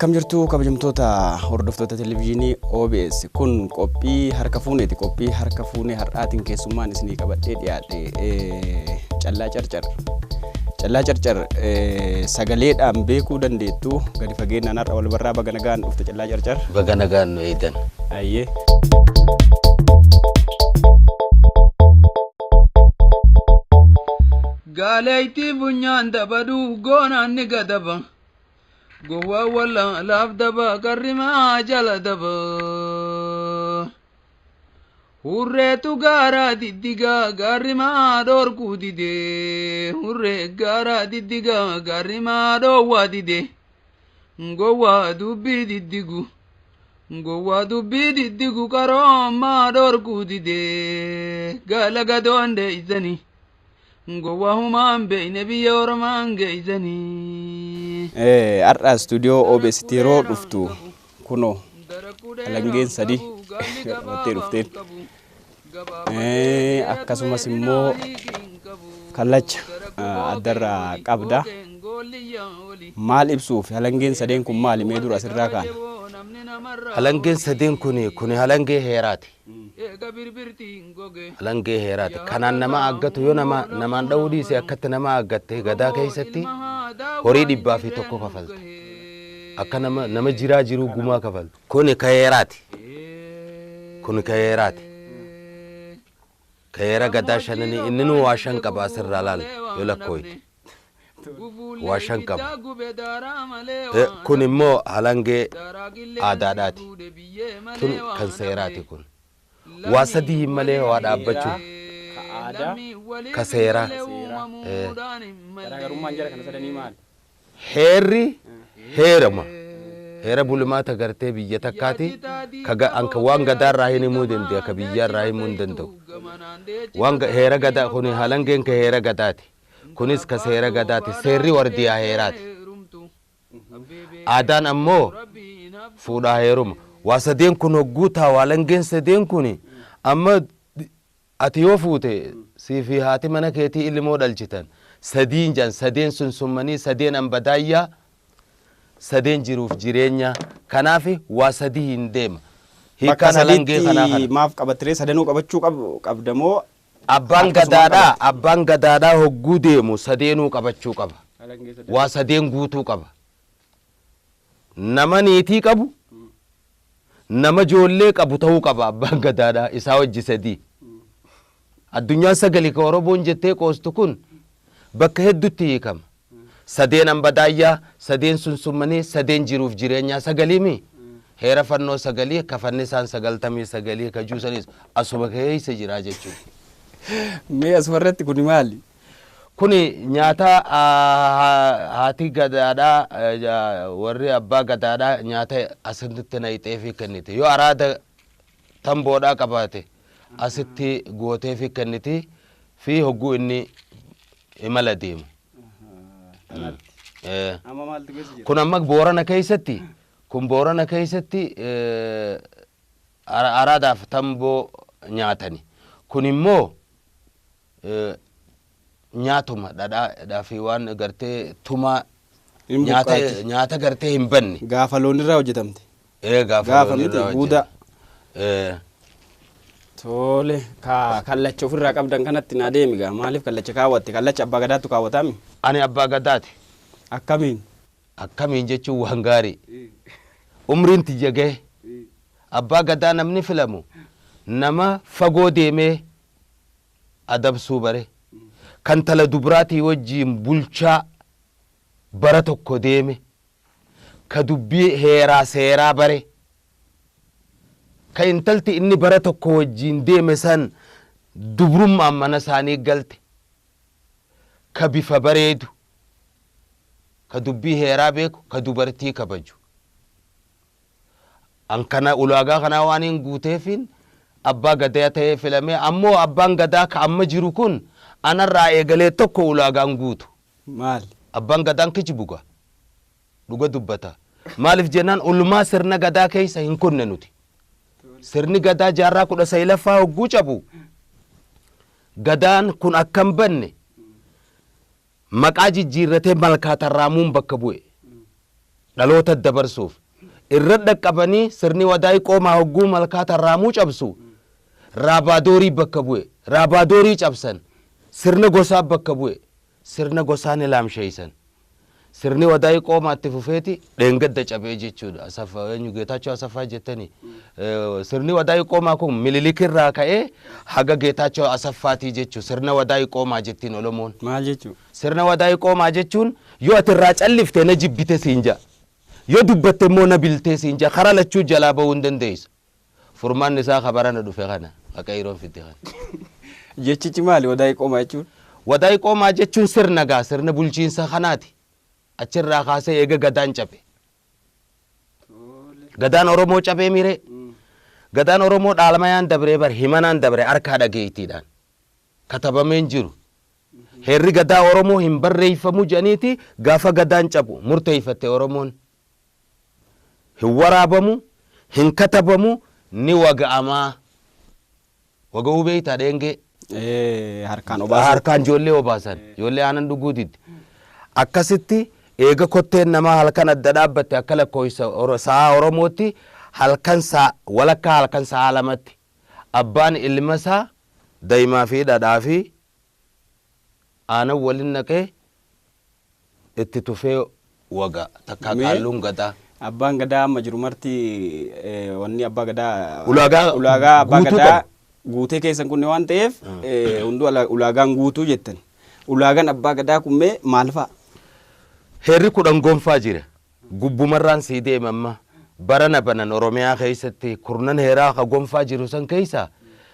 Akkam jirtu kabajamtoota hordoftoota televizyiinii OBS? Kun qophii harka fuuneeti. Qophii harka fuunee har'aatiin keessummaan isinii qabadhee dhiyaadhe Callaa Carcar. Callaa Carcar sagaleedhaan beekuu dandeettu, gadi fageenyaan har'a wal barraa. Baga nagaan dhufte, Callaa Carcar. Baga nagaan nu eedan. Ayyee. Gaaleeyti funyaan dabaduu goonaan ni gadaba. Gowwaa walla laaf daba qarrimaa jala daba. Hurreetu gaaraa diddigaa gaarrimaa dhoorkuu didee. Hurree gaaraa diddigaa gaarrimaa dhoowwaa didee. Gowwaa dubbii diddigu. Gowwaa dubbii diddigu qaroomaa dhoorkuu didee. Gaala gadoon deeysanii. Gowwaa humaan beeyne biyya ormaan geeysanii. Har'a istuudiyoo OBS tti yeroo dhuftu kunoo alangeen sadii qabattee dhufteen. Akkasumas immoo kallacha addarraa qabda. Maal ibsuuf halangeen sadeen kun maali? Mee dura asirraa kaana? Halangeen sadeen kun halangee heeraati. Halangee heeraati. Kanaan nama aggatu yoo nama namaan dha'uu dhiise, akkatti nama aggatte gadaa keessatti horii 101 kafalta. Akka nama jiraa jiruu gumaa kafalta. Kuni ka heeraati. Kuni ka heeraati. Ka heera gadaa shananii inni nu waa shan qaba, asirraa laal yoo lakkooyte. Waa shan qaba. Kun immoo halangee aadaadhaati. Kun kan seeraati kun. Waa sadii malee waa dhaabbachuu. Ka aadaa. Ka seeraa. Garaagarummaan jara kana sadanii maali? Heerri heerama. Heera bulmaata gartee biyya takkaati. Ka anka waan gadaarraa hin himuu danda'a, ka biyyaarraa himuu hin danda'u. Waan heera gadaa kun halangeen ka heera gadaati. Kunis ka seera gadaati. Seerri wardiyaa heeraati. Aadaan ammoo fuudhaa heeruma. Waa sadeen kun hogguu taa'u, halangeen sadeen kun amma ati yoo fuute sii fi haati mana keetii ilmoo dhalchitan, sadiin jan sadeen sunsummanii, sadeen ambadaayyaa, sadeen jiruuf jireenya. Kanaaf waa sadii hin deema. Bakka Hiikkaan halangee kanaa sadiitti kana. maaf qabattiree? Sadanuu qabachuu qabdamoo? Abbaan Akkasumaan gadaadhaa, abbaan gadaadhaa hogguu deemu sadeenuu qabachuu qaba. Waa sadeen guutuu qaba. Nama niitii qabu, nama ijoollee qabu ta'uu qaba abbaan gadaadhaa isaa wajji sadii. Addunyaan sagali ka Oromoon jettee qoostu kun bakka hedduutti hiikama. Sadeen ambadaayyaa, sadeen sunsummanii, sadeen jiruuf jireenyaa sagaliimi. Heera fannoo sagalii, kafanni isaan 99 ka juusanis asuma keessa jira jechuudha. Mee asumarratti kuni maali? Kuni nyaata haati gadaadhaa, warri abbaa gadaadhaa nyaata asitti naqxeefii kenniti. Yoo araada tamboodhaa qabaate asitti gooteefii kenniti fi hogguu inni imala deemu. Amma maaltu keessa jira? Kun amma Boorana keessatti, kun Boorana keessatti araadaaf tamboo nyaatani. Kun immoo nyaatuma dhadhaa fi waan gartee tumaa Hin nyaata buqqaati. Nyaata gartee hin banne. Gaafa loonirraa hojjetamte. Gaafa Gaafa loonirraa miti, hojjetan. buudaa. Tole, ka kallacha ofirraa qabdan kanatti naa deemi gaa. Maaliif kallacha kaawwatte? Kallacha abbaa gadaattu kaawwataami? Ani abbaa gadaati. Akkamiin? Akkamiin jechuun waan gaarii. Umriin tiyya gahe. Abbaa gadaa namni filamu nama fagoo deemee adabsuu bare. Kan tala dubraatii wajjiin bulchaa bara tokko deeme. Ka dubbii heeraa seeraa bare. Ka intalti inni bara tokko wajjiin deeme san dubrummaan mana isaanii galte. Ka bifa bareedu. Ka dubbii heeraa beeku, ka dubartii kabaju. An kana ulaagaa kanaa waan hin guuteefin abbaa gadaa ta'ee filame. Ammoo abbaan gadaa ka amma jiru kun anarraa eegalee tokko ulaagaan guutu. Maali? Abbaan gadaan kijibuga. Dhuga dubbata. Maaliif jennaan ulmaa sirna gadaa keessa hin kunne nuti. Sirni gadaa jaarraa 19ffaa hogguu cabu, gadaan kun akkam banne maqaa jijjiirratee malkaa tarraamuun bakka bu'e. Dhaloota dabarsuuf irra dhaqqabanii sirni wadaay qoomaa hogguu malkaa tarraamuu cabsu raabaadoorii bakka bu'e, raabaadorii cabsan, sirna gosaa bakka bu'e, sirna gosaa ni laamsheeysan. Sirni wadaay qoomaatti fufeeti dheengadda cabee jechuudha. Asaffaa eenyu, Geetaachoo Asaffaa jettanii. Sirni wadaay qoomaa kun Mililikirraa ka'ee haga Geetaachoo Asaffaatii jechuu sirna wadaay qoomaa jettiin Oromoon. Maal jechuu? Sirna wadaay qoomaa jechuun yoo ati irraa callifte na jibbite siin ja'a. Yoo dubbatte immoo na biltee siin ja'a. Karaa lachuu jalaa bahuu hin dandeessu. Furmaanni isaa kabarana dhufe kana haqayroon fidde kana. Jechichi maali wadaay qoomaa jechuun? Wadaay qoomaa jechuun sirna gaa, sirna bulchiinsa kanaati. Achirraa kaasee eega gadaan cabe. Gadaan Oromoo cabee miree. Gadaan Oromoo dhaalmayaan dabree bar himanaan dabre harkaa dhageettiidhaan. Katabameen jiru. Heerri gadaa Oromoo hin barreeffamu jedhaniiti gaafa gadaan cabu murteeffatte Oromoon. Hin waraabamu, hin katabamu, ni waga'amaa. Waga'uu beektaa dheengee? Harkaan obaasan. Harkaan ijoollee obaasan. Ijoollee aanan dhuguu didde. Akkasitti eega kotteen namaa halkan adda dhaabbatte akka lakkoofsa sa'aa Oromootti halkan sa'a walakkaa halkan sa'a 2tti abbaan ilma isaa daa'imaa fi dhadhaa fi aanan waliin naqee itti tufee waga takka qaalluun gadaa. Abbaan gadaa amma jiru marti wanni abbaa gadaa Ulaagaa ulaagaa abbaa gadaa guutee keessan kunne waan ta'eef hunduu ulaagaan guutuu jettan. Ulaagaan abbaa gadaa kun mee maal fa'a? Heerri 10 gonfaa jira. Gubbumarraan sii deema amma. Barana banan Oromiyaa keessatti kurnan heeraa ka gonfaa jiru san keessa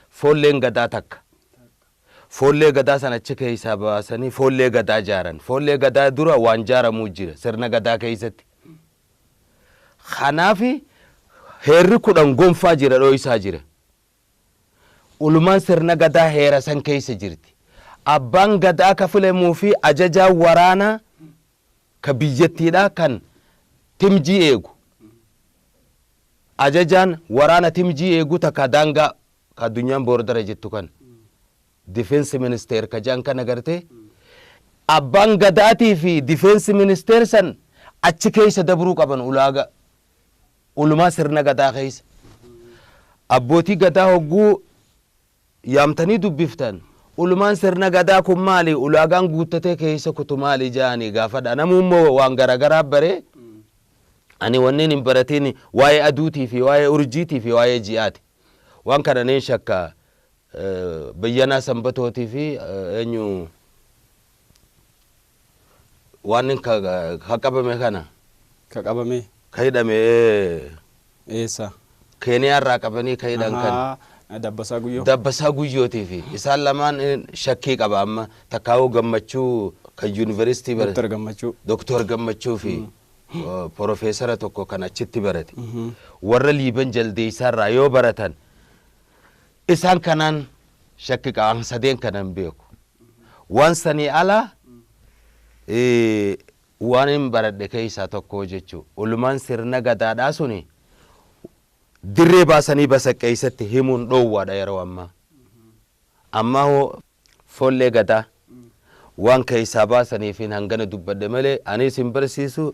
foolleen gadaa takka. Foollee gadaa san achi keessaa baasanii foollee gadaa jaaran. Foollee gadaa dura waan jaaramuu jira sirna gadaa keessatti. Kanaaf heerri 10 gonfaa jira, dhooysaa jira. Ulumaan sirna gadaa heera san keessa jirti. Abbaan gadaa ka filamuu fi ajajaan waraanaa ka biyyattiidhaa kan timjii eegu. Ajajaan waraana timjii eegu takka daangaa ka addunyaan boordara jettu kan. Defense minister ka jedhan kana gartee abbaan gadaatii fi defense minister san achi keessa dabruu qaban ulaagaa ulumaa sirna gadaa keessa. Abbootii gadaa hogguu yaamtanii dubbiftan ulumaan sirna gadaa kun maali, ulaagaan guuttatee keessa kutu maali jedhanii gaafadha. Namuu immoo waan garaagaraa baree ani wanneen hin baratiin waa'ee aduutii fi waa'ee urjiitii fi waa'ee ji'aati. Waan kana neen shakka Bayyanaa Sanbatootii fi eenyu waan ka qabame kana. Ka qabame? Ka hidhame. Eessa? Keeniyaa irraa qabanii ka hidhan kan. Dabbasaa Guyyoo. Dabbasaa Guyyootii fi isaan lamaan shakkii qaba amma takkaa'uu Gammachuu kan yuunivarsiitii barate. Doktor Gammachuu. Doktor Gammachuu fi Profeesara tokko kan achitti barate. Warra Liiban Jaldeessaa irraa yoo baratan isaan kanaan shakki qaba, sadeen kanan beeku. Waan sanii ala waan hin baradhe keessaa tokko jechuu. Ulumaan sirna gadaadhaa suni dirree baasanii basaqqeessatti himuun dhoowwaadha yeroo ammaa. Amma hoo foollee gadaa waan keessaa baasaniif hangana dubbadhe malee anis hin barsiisu,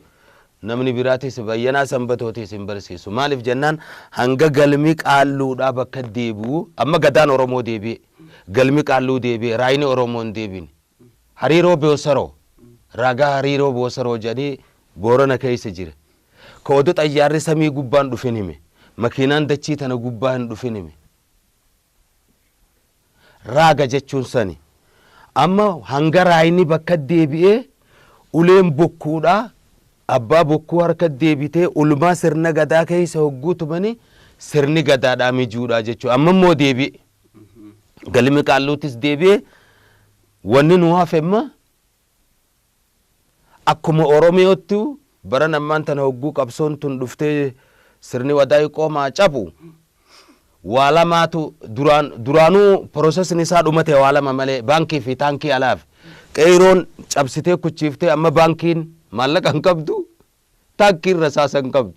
namni biraatis Bayyanaa Sanbatootis hin barsiisu. Maaliif jennaan hanga galmi qaalluudhaa bakka deebi'u amma gadaan Oromoo deebi'e, galmi qaalluu deebi'e, raayini Oromoo hin deebine. Hariiroo Boosaroo, ragaa hariiroo Boosaroo jedhanii Boorana keessa jira. Ka oduu xayyaarri samii gubbaan dhufin hime, makiinaan dachii tana gubbaa hin dhufin hime. Raaga jechuun sani. Amma hanga raayini bakka deebi'ee uleen bokkuudhaa abbaa bokkuu harka deebitee ulmaa sirna gadaa keessa hogguu tumanii sirni gadaadhaa mijuudhaa jechuudha. Amma immoo deebi'e. Galmi qaalluutis deebi'e wanni nu hafe immoo akkuma Oromiyootti bara ammaan tana hogguu qabsoon tun dhuftee sirni wadaay qoomaa cabu waa lamaatu duraanuu processni isaa dhumate waa lama malee baankii fi taankii alaaf qeeroon cabsitee kuchiiftee amma baankiin maallaqa hin qabdu, taankiin rasaasa hin qabdu.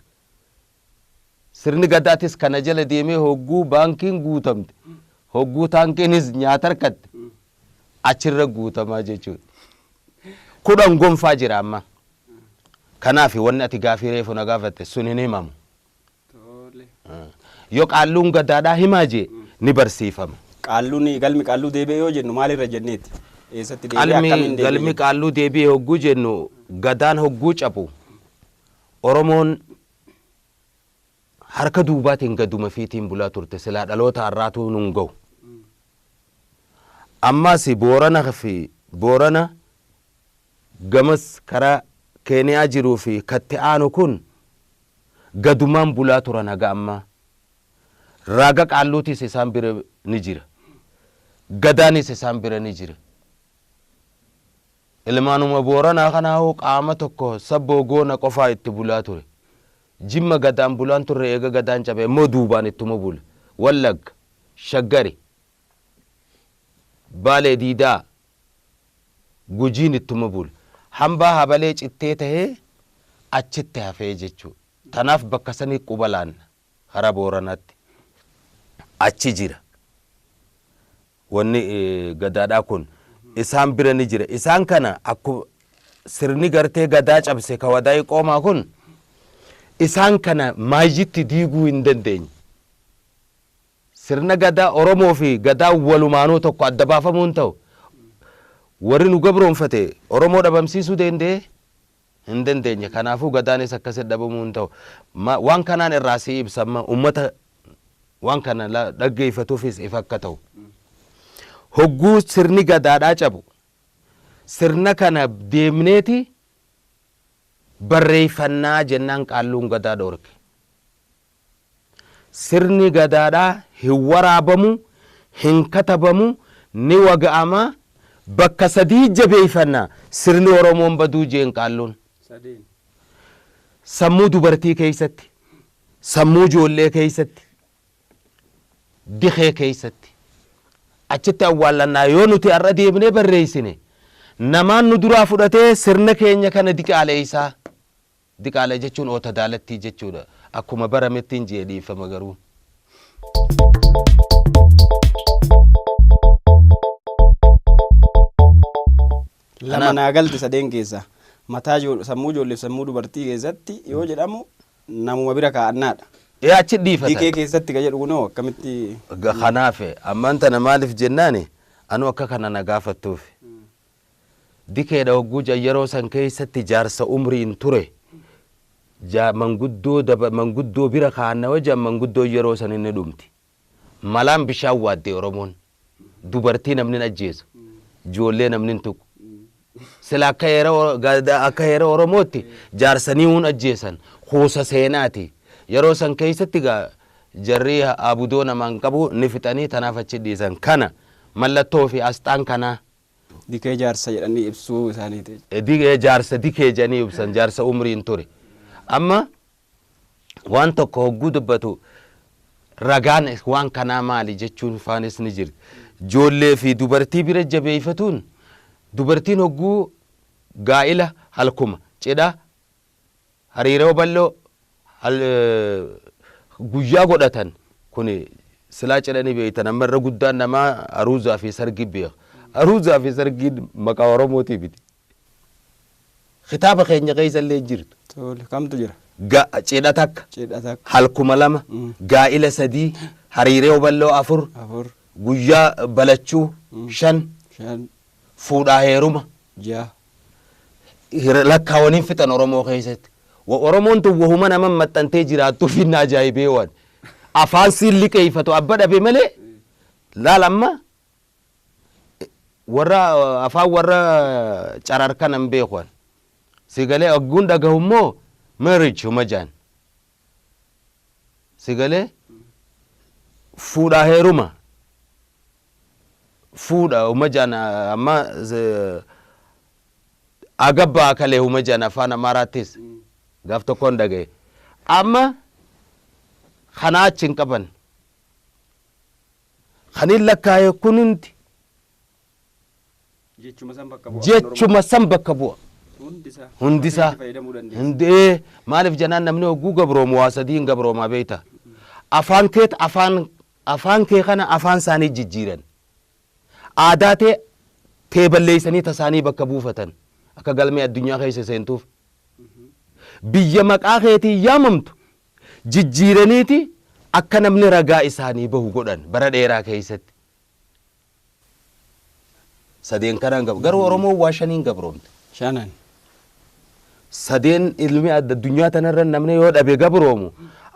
Sirni gadaatis kana jala deemee hogguu baankiin guutamte, hogguu taankiinis nyaata harkatte achirra guutamaa jechuudha. 10 gonfaa jira amma. Kanaaf wanni ati gaafii reefu na gaafatte sun hin himamu. Yoo qaalluun gadaadhaa himaa jee ni barsiifama. Qaalluun galmi qaalluu deebi'e yoo jennu maalirra jenneeti? Eessatti deebi'e, akkamiin Qalmi deebi'e? Galmi qaalluu deebi'e hogguu jennu, gadaan hogguu cabu Oromoon harka duubaatiin gaduma fiitiin bulaa turte, silaa dhaloota har'aatu nun ga'u. Ammas Boorana fi Boorana gamas karaa Keeniyaa jiruu fi katti aanu kun gadumaan bulaa turan haga ammaa. Raaga qaalluutis isaan bira ni jira. Gadaanis isaan bira ni jira. Ilmaanuma Booranaa kanaa qaama tokko sabboo goona qofaa itti bulaa ture. Jimma gadaan bulaan turre, eega gadaan cabe immoo duubaan ittuma bula. Wallagga, Shaggari, Baalee Diidaa, Gujiin ittuma bula. Hambaa habalee cittee tahee achitti hafee jechuudha. Tanaaf bakka sanii quba laanna karaa Booranaatti. Achi jira. Wanni gadaadhaa kun isaan bira ni jira. Isaan kana akkuma sirni gartee gadaa cabse ka wadaa'ii qoomaa kun isaan kana maayyitti diiguu hin dandeenye. Sirna gadaa Oromoo fi gadaa walumaanuu tokko adda baafamuu hin ta'u. Warri nu gabroonfate Oromoo dhabamsiisuu danda'e hin dandeenye. Kanaafuu gadaanis akkasitti dhabamuu hin ta'u. Waan kanaan irraa si ibsamma, uummata waan kana dhaggeeffatuufis ifa akka ta'u. Hogguu sirni gadaadhaa cabu sirna kana deemneeti barreeffannaa jennaan qaalluun gadaa dhoorke. Sirni gadaadhaa hin waraabamu, hin katabamu, ni waga'ama, bakka sadii jabeeffannaa sirni Oromoon baduu jeen qaalluun. Sammuu dubartii keessatti, sammuu ijoollee keessatti, dikee keessatti. Achitti awwaallannaa. Yoo nuti har'a deemnee barreessine namaan nu duraa fudhatee sirna keenya kana diqaaleessaa. Diqaala jechuun oota daalattii jechuudha. Akkuma barametti hin jee, dhiifama garuu. Lama naa galte sadeen keessaa. Mataa sammuu ijoolleef sammuu dubartii keessatti yoo jedhamu namuma bira kaa'annaadha. Ee, achi dhiifatan. Dikee keessatti ka jedhu kunoo akkamitti? Kanaaf ammaan tana maaliif jennaani anu akka kana na gaafattuuf. Dikeedha hogguu yeroo san keessatti jaarsa umriin ture. Manguddoo daba manguddoo bira kaa'anna wajjin manguddoo yeroo san inni dhumti. Malaan bishaan waaddee Oromoon. Dubartii namni hin ajjeesu. Ijoollee namni hin tuqu. Sila akka heera akka heera Oromootti jaarsanii hun ajjeesan kuusa seenaati. Yeroo san keessatti gaa jarri abudoo namaan qabu ni fixanii, tanaaf achi dhiisan. Kana mallattoo fi asxaan kanaa. Dikee jaarsa jedhanii ibsuu isaaniiti. Dikee jaarsa, dikee jedhanii ibsan, jaarsa umriin ture. Amma waan tokko hogguu dubbatu ragaan waan kanaa maali jechuun faanis ni jirti. Ijoollee fi dubartii bira jabeeffatuun, dubartiin hogguu gaa'ila, halkuma cidha, hariiroo bal'oo guyyaa godhatan kun silaa cidha ni beektan. Amma irra guddaan namaa aruuzaa fi sargii beeka. Aruuzaa fi sargiin maqaa Oromootii miti. Kitaaba keenya keessa illee hin jirtu. Tole, kamtu jira? Cidha takka, Cidha takka. Halkuma lama, gaa'ila sadii, hariiroo bal'oo afur, Afur. guyyaa balachuu shan, Shan. fuudhaa heeruma. Ja'a. Lakkaawwaniin fixan Oromoo keessatti. Oromoon tun wahuma nama maxxantee jiraattuuf hin ajaa'ibee waan. Afaan siin liqeeffatu abba dhabe malee, laal amma warra afaan warra carar kanan beeku an. Si galee ogguun dhagahu immoo marriage huma jaan. Si galee fuudhaa heeruma. Fuudha huma jaan, amma agabbaa kalee huma jaan afaan Amaaraattis gaaf tokkoon dhagaye. Amma kanaa achi hin qaban. Kanin lakkaa'e kun hundi Jechuma san bakka bu'a. Jechuma san bakka bu'a. Hundisaa. Hundisaa. Itti fayyadamuu dandeessa. Hundee maaliif jennaan, namni hogguu gabroomu waa sadii hin gabroomaa beekta. Afaan keet afaan kee kana afaan isaanii jijjiiran. Aadaa tee balleessanii tasaanii bakka buufatan akka galmee addunyaa keessa seentuuf. Biyya maqaa keetiin yaamamtu jijjiiraniiti akka namni ragaa isaanii bahu godhan bara dheeraa keessatti. Sadeen kanaan gab garuu Oromoon waa shaniin gabroomte. Shanan. Sadeen ilmi addunyaa tanarra namni yoo dhabe gabroomu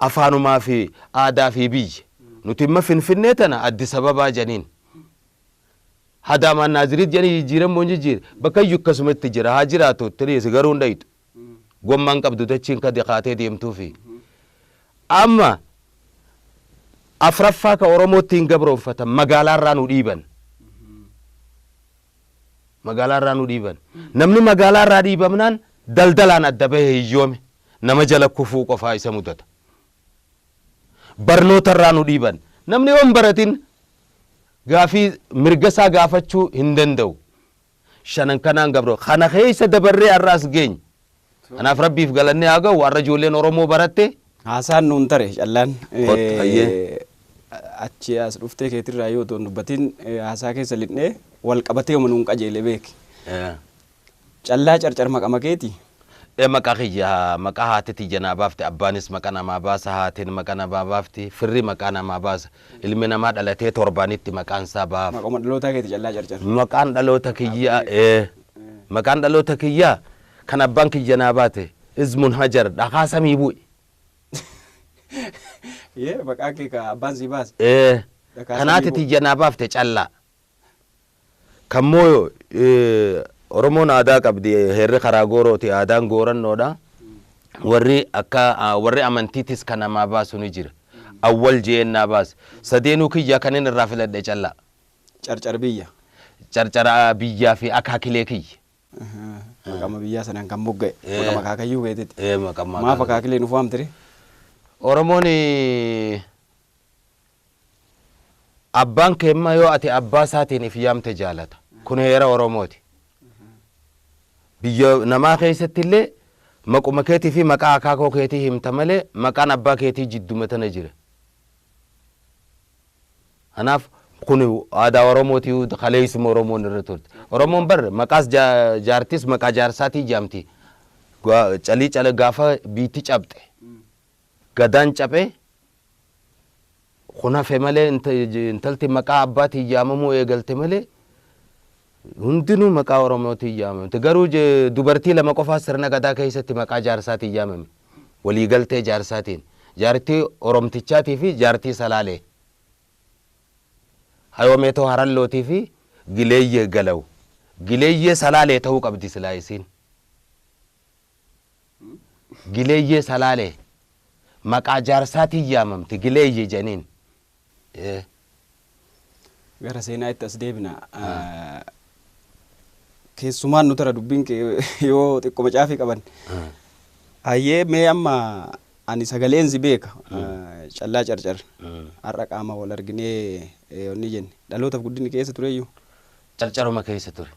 afaanumaa fi aadaa fi biyya. Nuti imma Finfinnee tana Addis Ababaa janiin. Hadaamaan Naaziriit jedhanii jijjiiran moo hin jijjiire bakka iyyuu akkasumatti jira haa jiraatu tiriis garuu hin dhayitu. Gommaan qabdu dachiin kadi kaatee deemtuufi. Amma afraffaa ka Oromootti hin gabroonfatan magaalaarraa nu dhiiban. Magaalaarraa nu dhiiban. Namni magaalaarraa dhiibamnaan daldalaan adda bahe hiyyoome nama jala kufuu qofaa isa mudata. Barnootarraa nu dhiiban. Namni yoo hin baratin gaafii mirga isaa gaafachuu hin danda'u. Shanan kanaan gabroo kana keessa dabarree har'aas geenye. Kanaaf Rabbiif galannee haa ga'u har'a ijoolleen Oromoo baratte. Haasaan nuun tare callaan. Kottu, hayyee. Achi as dhuftee keetirraa yoo otoo hin dubbatin haasaa keessa lixnee wal qabatee uma nuun qajeele beeki. Callaa Carcar maqama keeti? Maqaa kiyya maqaa haati tiyya naa baafte abbaanis maqa namaa baasa haatiin maqa namaa baafti firri maqaa namaa baasa ilmi namaa dhalatee torbaanitti maqaan isaa bahaaf. Maquma dhalootaa keeti Callaa Carcar? Maqaan dhaloota kiyya maqaan dhaloota kiyya kan abbaan kiyya naa baate Izmun Hajar dhakaa samii bu'e. Yee maqaa kee ka abbaan sii baase? Dhakaa Kan haati samii bu'e. tiyya naa baafte Callaa. Kan moo Oromoon aadaa qabdi heerri karaa goorooti aadaan goorannoodha. Warri akka warri amantiitis kan namaa baasu ni jira. Awwal je'een naa baase. Sadeenuu kiyya kanin irraa filadhe Callaa. Carcar biyya. Carcara biyyaa fi akaakilee kiyya. Maqama biyyaa sanaan kan mogga'e. Maqama akaakayyuu keetiiti. Maqama Maaf akaakilee nuuf waamtire? Oromoon abbaan keemma yoo ati abbaa isaatiin if yaamte jaalata. Kun heera Oromooti. Biyya namaa keessatti illee maquma keetii fi maqaa akaakoo keetii himta malee maqaan abbaa keetii jidduma tana jira. Kanaaf kun aadaa Oromooti kaleessuma Oromoon irra turte. Oromoon bar maqaas jaartis maqaa jaarsaatii jaamti. Calii cala gaafa biitti cabxe. Gadaan caphee kun hafe malee intalti maqaa abbaatiin yaamamuu eegalte malee hundinuu maqaa Oromootiin yaamamte. Garuu dubartii lama qofaa sirna gadaa keessatti maqaa jaarsaatiin yaamame. Waliigaltee jaarsaatiin. Jaartii Oromtichaatii fi jaartii Salaalee. Hayoomeetoo Harallootii fi Gileeyyee Galaw. Gileeyyee Salaalee ta'uu qabdi silaa isiin. Gileeyyee Salaalee. Maqaa jaarsaatiin yaamamti Gileeyyee jedhaniin. Gara seenaa itti as deebina. Keessumaan nu tara dubbiin kee yoo xiqquma caafii qaban. Hayyee mee amma ani sagaleen si beeka. Callaa Carcar. Har'a qaama wal arginee onni jenne. Dhalootaaf guddinni keessa tureyyuu? Carcaruma keessa ture.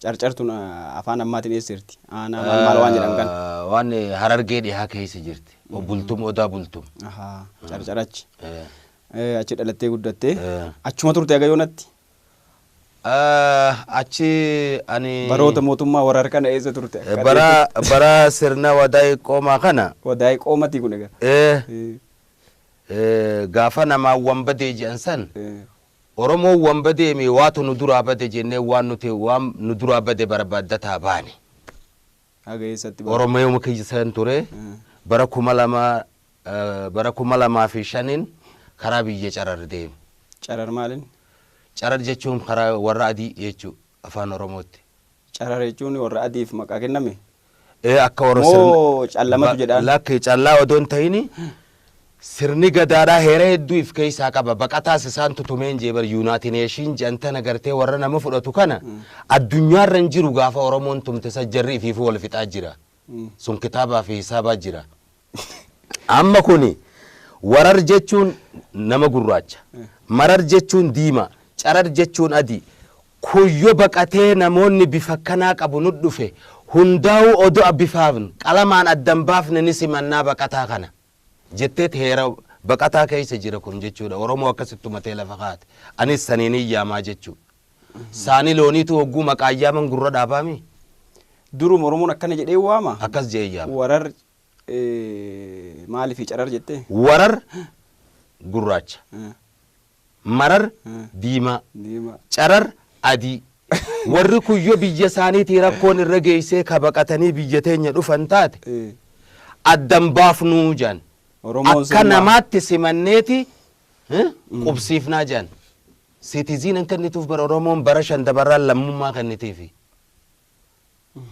Carcartuun afaan ammaatiin eessa jirti? Aanaa maal maal waan jedhan kan? Waan Harargee dhihaa keessa jirti. Bultum Odaa Bultum. Carcarachi. Achi dhalattee guddattee. Achuma turte haga yoonatti? Achi ani. Baroota mootummaa warra harkana eessa turte? Bara sirna wadaa'ii qoomaa kana. Wadaa'ii qoomatii kun egaa. Gaafa namaa wanbadee jedhan san. Oromoon wanbadee mi waatu nu duraa bade jennee waan nuti waan nu duraa bade barbaaddataa baane. Haga eessatti baane? Oromoo keessan ture. Bara 2000 bara 2005 karaa biyya Carar deeme. Carar maaliin? Carar jechuun karaa warra adii jechuu afaan Oromootti. Carar jechuun warra adiif maqaa kenname? Akka warra Moo callamatu jedhaan? Lakki callaa odoo hin ta'ini sirni gadaadhaa heera hedduu if keessaa qaba. Baqataas isaan tutumeen jee bar yuunaatineeshiin jantana gartee warra nama fudhatu kana addunyaarra hin jiru gaafa Oromoon tumte sajjarri ifiifuu wal fixaa jira. Sun kitaabaa fi hisaabaa jira. Amma kuni warar jechuun nama gurraacha. Marar jechuun diimaa. Carar jechuun adii. Kuyyoo baqatee namoonni bifa kanaa qabu nu dhufe hundaa'uu odoo bifaafn qalamaan addan baafne ni simannaa baqataa kana. Jetteet heera baqataa keessa jira kun jechuudha. Oromoo akkasitti matee lafa kaate. Anis saniin hin yaamaa jechuudha. Saani looniitu hogguu maqaa yaaman gurra dhaabaami. Duruma Oromoon akkana jedhee waama. Akkas jee yaama. Warar maaliif carar jettee? Warar gurraacha. Marar diimaa. Diimaa. Carar adii. Warri kun yoo biyya isaaniitii rakkoon irra geessee ka baqatanii biyya teenya dhufan taate addan baafnuu jaan. Oromoon Akka sirnaa. namaatti simanneeti qubsiifnaa jaan. Citizen kennituuf bara Oromoon bara 5 dabarraan lammummaa kennitiifi.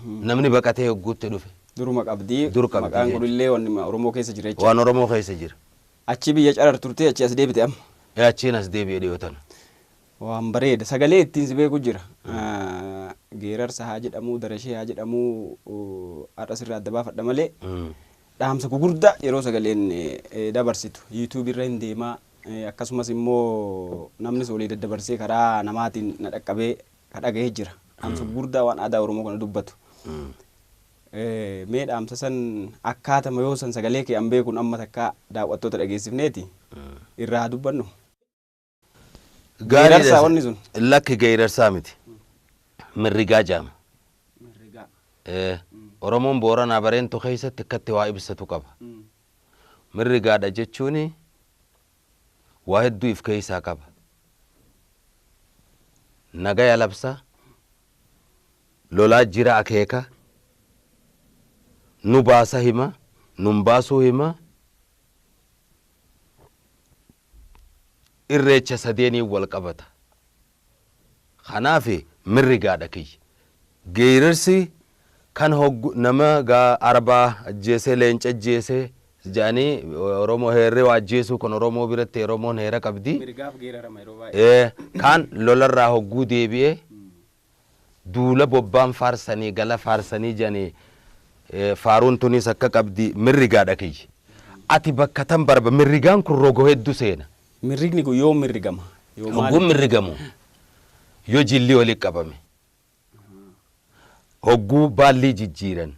Namni baqatee hogguutti dhufe. Duruma qabdii. Dur qabdii Maqaan jechuudha. kunillee wanni Oromoo keessa jira jechuudha. Waan Oromoo keessa jira. Achi biyya carar turtee achi as deebite amma. Achiin as deebi'ee dhiyoo tana. Waan bareeda. Sagalee ittiin si beeku jira. Geerarsa haa jedhamuu, darashee haa jedhamuu, har'a sirraa adda baafadha malee. Dhaamsa gugurdaa yeroo sagaleen dabarsitu YouTube irra hin deemaa, akkasumas immoo namnis walii daddabarsee karaa namaatiin na dhaqqabee ka dhagahee jira. Dhaamsa gugurdaa waan aadaa Oromoo kana dubbatu. Mee dhaamsa san akkaatama yoo san sagalee kee an beekuun amma takka daawwattoota dhageessifneeti irraa haa dubbannu. Gaariidha. Geerarsaa wanni sun? Lakki, geerarsaa miti. Mirrigaa jaama. Oromoon Booranaa Bareentu keessatti akkatti waa ibsatu qaba. Mirrigaadha jechuun waa hedduu if keessaa qaba. Nagaya labsa, lolaa jira akeeka, nu baasa hima, nun baasuu hima, irreecha sadeenii wal qabata. Kanaaf mirrigaadha kiyya. Geerarsi kan hoggu nama gaa arbaa ajjeesee leenca ajjeesee jedhanii Oromoo heerree waa ajjeesuu kan Oromoo biratti Oromoon heera qabdi. Mirgaaf geerarama yeroo baay'ee. Kan lolarraa hogguu deebi'ee duula bobbaan faarsanii gala faarsanii jedhanii faaruun tunis akka qabdi mirrigaadha kiyya. Ati bakka tan barba mirrigaan kun rogo hedduu seena. Mirrigni kun yoom mirrigama? Yoo maali? Hogguun mirrigamu yoo jilli walitti qabame, hogguu baallii jijjiiran,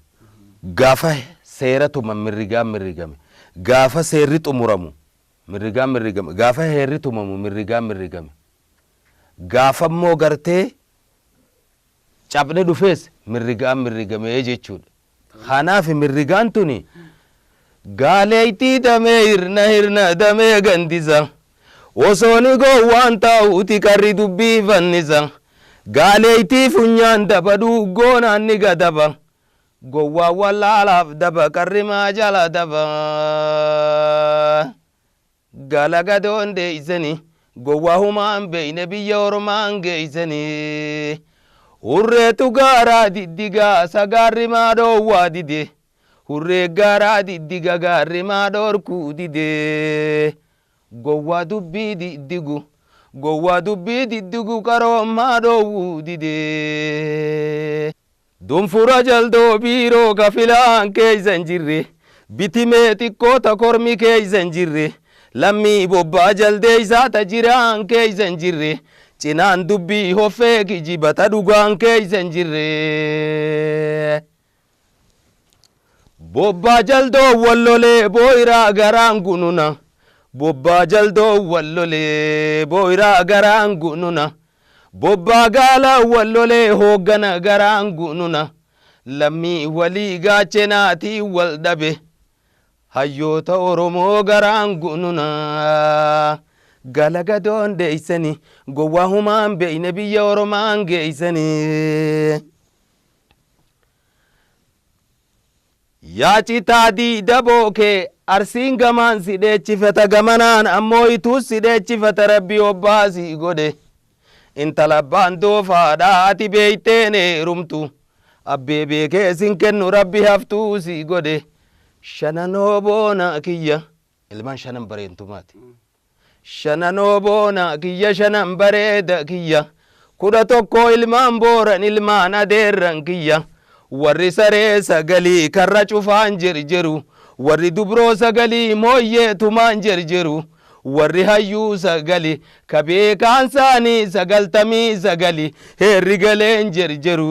gaafa seera tuman mirrigaan mirrigame, gaafa seerri xumuramu mirrigaan mirrigame, gaafa heerri tumamu mirrigaan mirrigame, gaafa immoo gartee cabne dhufees mirrigaan mirrigame jechuudha. Kanaaf mirrigaan tuni gaaleetti damee hirna hirna damee gandisa. Osooni gowwaan taa'uuti qarri dubbii fannisa. Gaaleetti funyaan daba goonaan ni gadaba. Gowwaa wallaalaaf daba qarri maa jala daba. Gala gadoon deeysani gowwaa humaan beeyne biyya ormaan geeysani. Hurreetu gaaraa diddigaa sagaarri maa dhoowwaa dide. Hurree gaaraa diddiga gaarri maa dhoorkuu dide. Gowwaa dubbii diddigu gowwaa dubbii diddigu qaroomaa dhoowwuu dide. Dunfura jaldoo biiroo kafilaan keeysa hin jirre, bitimee xiqqoota kormi keeysa hin jirre, lammii bobbaa jaldeeysaa ta jiraan keeysa hin jirre, cinaan dubbii hoffee kijibata dhugaan keeysa hin jirre. Bobbaa jaldoo wallolee booyiraa garaan gununa. Bobbaa jaldoo wallolee booyiraa garaan gununa. Bobbaa gaala wallolee hooggana garaan gununa. Lammii walii gaachenaatii wal dhabe. Hayyoota Oromoo garaan gununa. Galagadoon deeysani gowwaa humaan beeyne biyya Oromaan geeysani. Yaa citaa diida bookee arsiin gamaan si dheechifata, gamanaan ammoo ituus si dheechifata, rabbi obbaasii godhe. Intala abbaan doofaadha ati beeyteen heerumtu. Abbee beekee sin kennu rabbi haftuu si godhe. Shananoo boona kiyya. Ilmaan shanan bareentumaati. Shananoo boona kiyya, shanan bareeda kiyya. 11 ilmaan booran ilmaan adeerran kiyya. Warri saree sagalii karra cufaan jirjiru. Warri dubroo sagalii mooyyee tumaan jirjiru. Warri hayyuu sagali ka beekaan isaanii 99 heerri galeen jirjiru.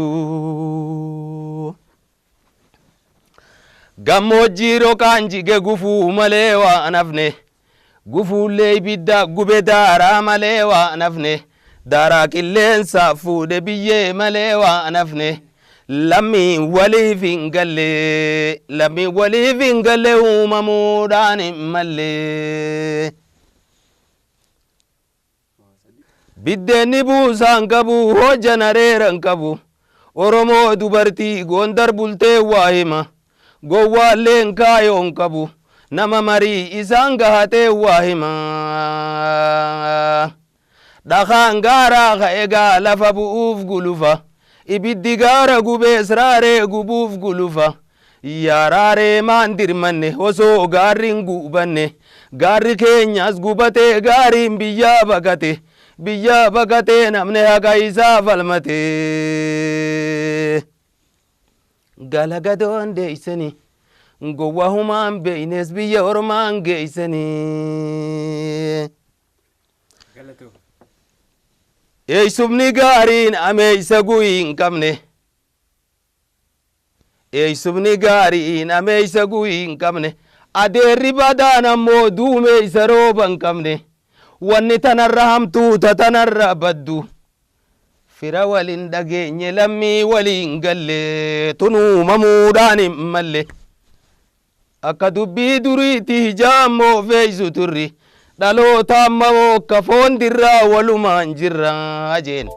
Gammoojjii roqaan jige gufuu malee waa nafne. Gufuullee ibidda gube daaraa malee waa nafne. Daaraa qilleensaa fuudhe biyyee malee waa nafne. Lammiin waliif hin galle, lammiin waliif hin galle uumamuudhaan hin malle. Biddeenni buusaan qabu, hojjan areera hin qabu. Oromoo dubartii Gondar bultee waa hima. Gowwaalleen kaayoo hin qabu. Nama marii isaan gahatee waa hima. Dhakaan gaaraa ka'e lafa bu'uuf gulufa. Ibiddi gaara gubees raaree gubuuf gulufa. Yaa raaree maan dirmanne osoo gaarri hin gubanne. Gaarri keenyas gubatee gaariin biyyaa baqate. Biyyaa baqatee namni haqa isaa falmate. Galagadoon deeysanii gowwaa humaan beeynes biyya ormaan geeysanii. Eeysumni gaariin ameeysa guyii hin qabne. Eeysumni gaariin ameeysa guyii hin qabne. Adeerri badaan ammoo duumeeysa rooba hin qabne. Wanni tanarra hamtuu ta tanarra baddu. Fira waliin dhageenye lammii waliin galle tun uumamuudhaan hin malle. Akka dubbii duriitti hijaammoo feeysu turri. Dhaloota amma akka foon dirraa walumaan jirra jeen.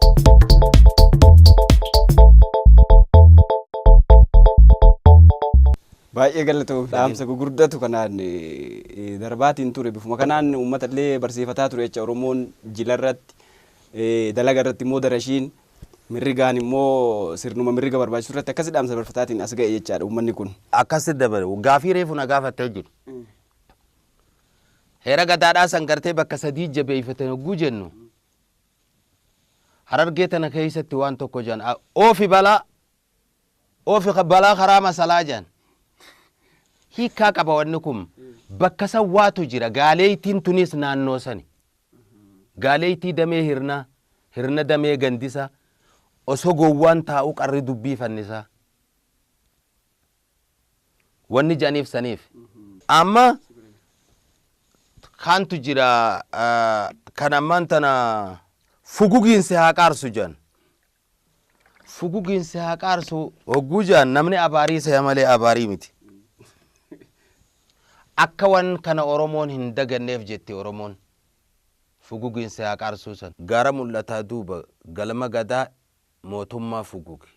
Baay'ee galatoom dhaamsa gurguddatu kanaan darbaatiin ture bifuma kanaan uummata illee barsiifataa ture jecha Oromoon jila irratti dalaga irratti immoo darashiin mirrigaan immoo sirnuma mirriga barbaachisu irratti akkasi dhaamsa barfataatiin as ga'e jechaadha uummanni kun. Akkasi dabale gaafii reefu na gaafattee jiru. Heera gadaadhaa san gartee bakka sadii jabeeffatan hogguu jennu. Harargee tana keessatti waan tokko jedhan oofi balaa oofi balaa karaa masalaa jedhan. Hiikkaa qaba wanni kun bakka san waatu jira gaaleeytiin tunis naannoo sani. Gaaleeytii damee hirnaa hirna damee gandisa osoo gowwaan taa'u qarri dubbii fannisaa. Wanni jedhaniif saniif. Amma kaantu jira kan ammaan tana fugugiinsi haa qaarsu jedhan. Fugugiinsi haa qaarsu hogguu jedhan namni abaarii saya malee abaarii miti. Akka wan kana Oromoon hin daganneef jetti Oromoon. Fugugiinsi haa qaarsuu san. Gaara mul'ataa duuba galma gadaa mootummaa fugugi.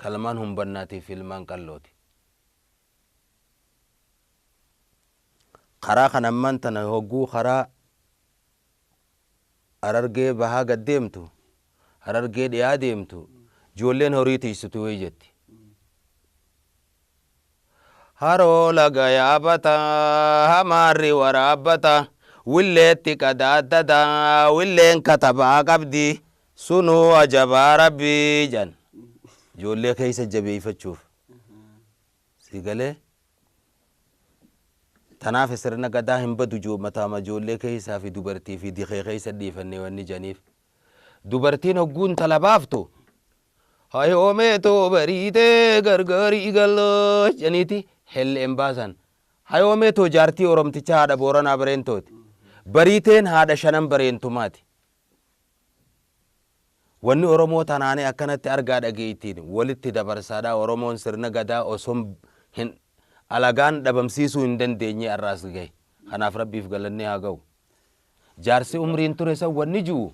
Kalmaan humbannaatiif ilmaan qallooti. Karaa kan ammaan tana hogguu karaa Harargee bahaa gad deemtu Harargee dhiyaa deemtu ijoolleen horii tiisitu wayii jetti. Haroo laga yaabata hamaarri waraabbata willeetti qadaaddada willeen katabaa qabdi sunuu ajabaa rabbii jedhan. Ijoollee keessa jabeeffachuuf. Si galee tanaaf sirna gadaa hin badu mataama ijoollee keessaa fi dubartii fi dikee keessa dhiifannee wanni jedhaniif. Dubartiin hogguun tala baaftu hayoomeetoo bariitee gargaarii galloo jedhaniiti helleen baasan. Hayoomeetoo jaartii Oromtichaa haadha Booranaa Bareentooti. Bariiteen haadha shanan Bareentumaati. Wanni Oromoo tanaanee akkanatti argaa dhageettiin walitti dabarsaadha. Oromoon sirna gadaa osoo hin alagaan dhabamsiisuu hin dandeenye har'aas gahe. Kanaaf Rabbiif galannee haa ga'u. Jaarsi umriin ture san wanni jiru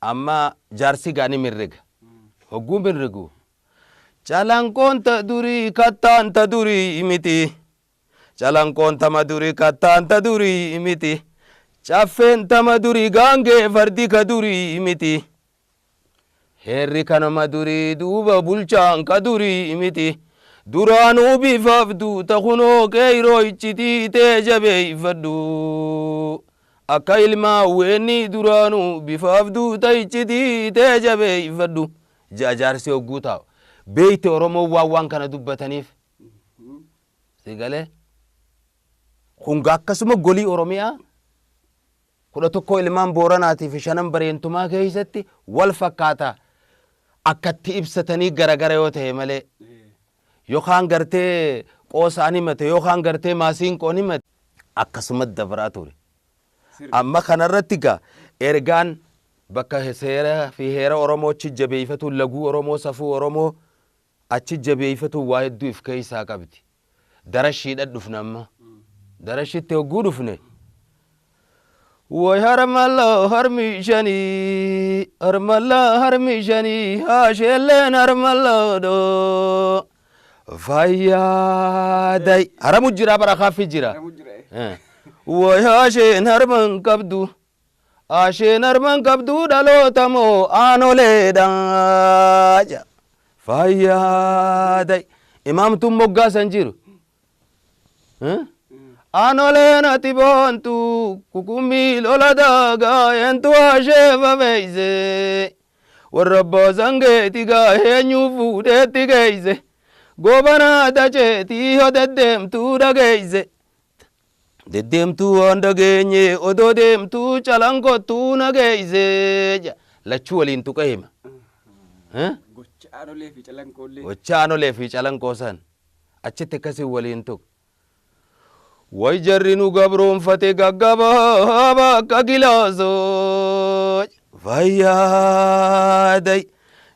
amma jaarsi gaani mirriga. Hogguu mirrigu. Calanqoon ta durii kattaan ta durii miti. Calanqoon tama durii kattaan ta durii miti. Caffeen tama durii gaangee fardi ka durii miti. Heerri kanama durii duuba bulchaan ka durii miti. Duraanuu bifaaf duuta kunoo qeeyroo iccitii tee jabeeffadhu. Akka ilmaa weenni duraanuu bifaaf duuta iccitii tee jabeeffadhu. Ja'a jaarsi hogguu taa'u. Beeyte Oromoon waan waan kana dubbataniif. Si galee? Kun akkasuma golii Oromiyaa 11 ilmaan Booranaatii fi shanan Bareentumaa keessatti wal fakkaata. Akkatti ibsatanii garagara yoo ta'e malee. Yookaan gartee qoosaan himate yookaan gartee maasiinqoon himate akkasuma dabaraa ture. Amma kanarratti gaa ergaan Bakka seera fi heera Oromoo achi jabeeffatu, laguu Oromoo, safuu Oromoo achi jabeeffatu waa hedduu if keessaa qabdi. Darashiidha dhufne amma. Darashitti hogguu dhufne. Way harmalla harmi shanii, harmalla harmi shanii, haasheelleen harmalla doo. Fayyaaday. Haramu jira bara kaaffi jira. Way haasheen harman qabdu. Haasheen harman qabdu dhaloota moo aanoleedha. Fayyaaday. Imaamtuun moggaasan jiru. Aanoleen ati boontu kukumbii lola daagaa eentu haashee fafeeyse. Warra abbaa sangeeti gaa eenyu fuudheetti geeyse. Gobanaa dacheetii yoo deddeemtuu dhageeyse. Deddeemtuu waan dhageenye odoo deemtuu calankottuu nageeyse. Lachuu waliin tuqa hima. Gocha aanolee fi calanqoollee. Gocha aanolee fi calanqoo san achitti akkasii waliin tuqa. Way jarri nu gabroonfate gaggabaa bakka gilaasoo. Fayyaaday.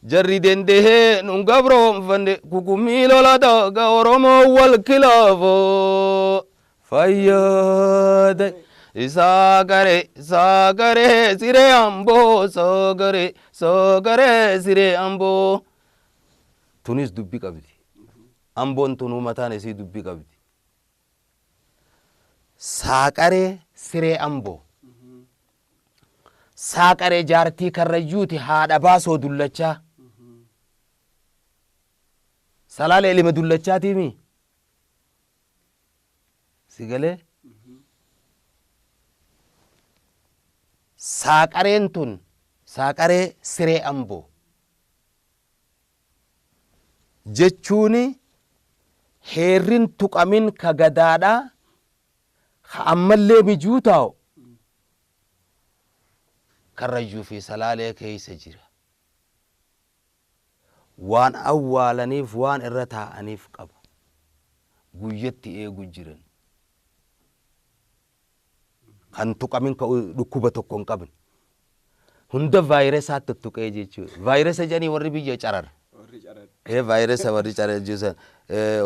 Jarri dandahee nu gabroonfanne kukumii lola daaga Oromoo wal kilaafoo. Fayyaaday. Saagare saagare siree amboo saagare saagare siree amboo. Tunis dubbii qabdi. Amboon tunuu mataan isii dubbii qabdi. Saaqaree siree amboo. Saaqaree jaartii karrayyuuti haadha baasoo dullachaa. Salaalee ilma dullachaatiimi. Si galee? Saaqareen tun saaqaree siree amboo jechuuni heerrin tuqamin ka gadaadhaa ka ammallee mijuu taa'u karrayyuu fi salaalee keessa jira. Waan awwaalaniif waan irra taa'aniif qaba. Guyyatti eegu jiran. Kan tuqamin ka dhukkuba tokko hin qabne. Hunda vaayirasaatti tuttuqee jechuudha. Vaayirasa jedhanii warri biyya carar. Vaayirasa warri carar jechuun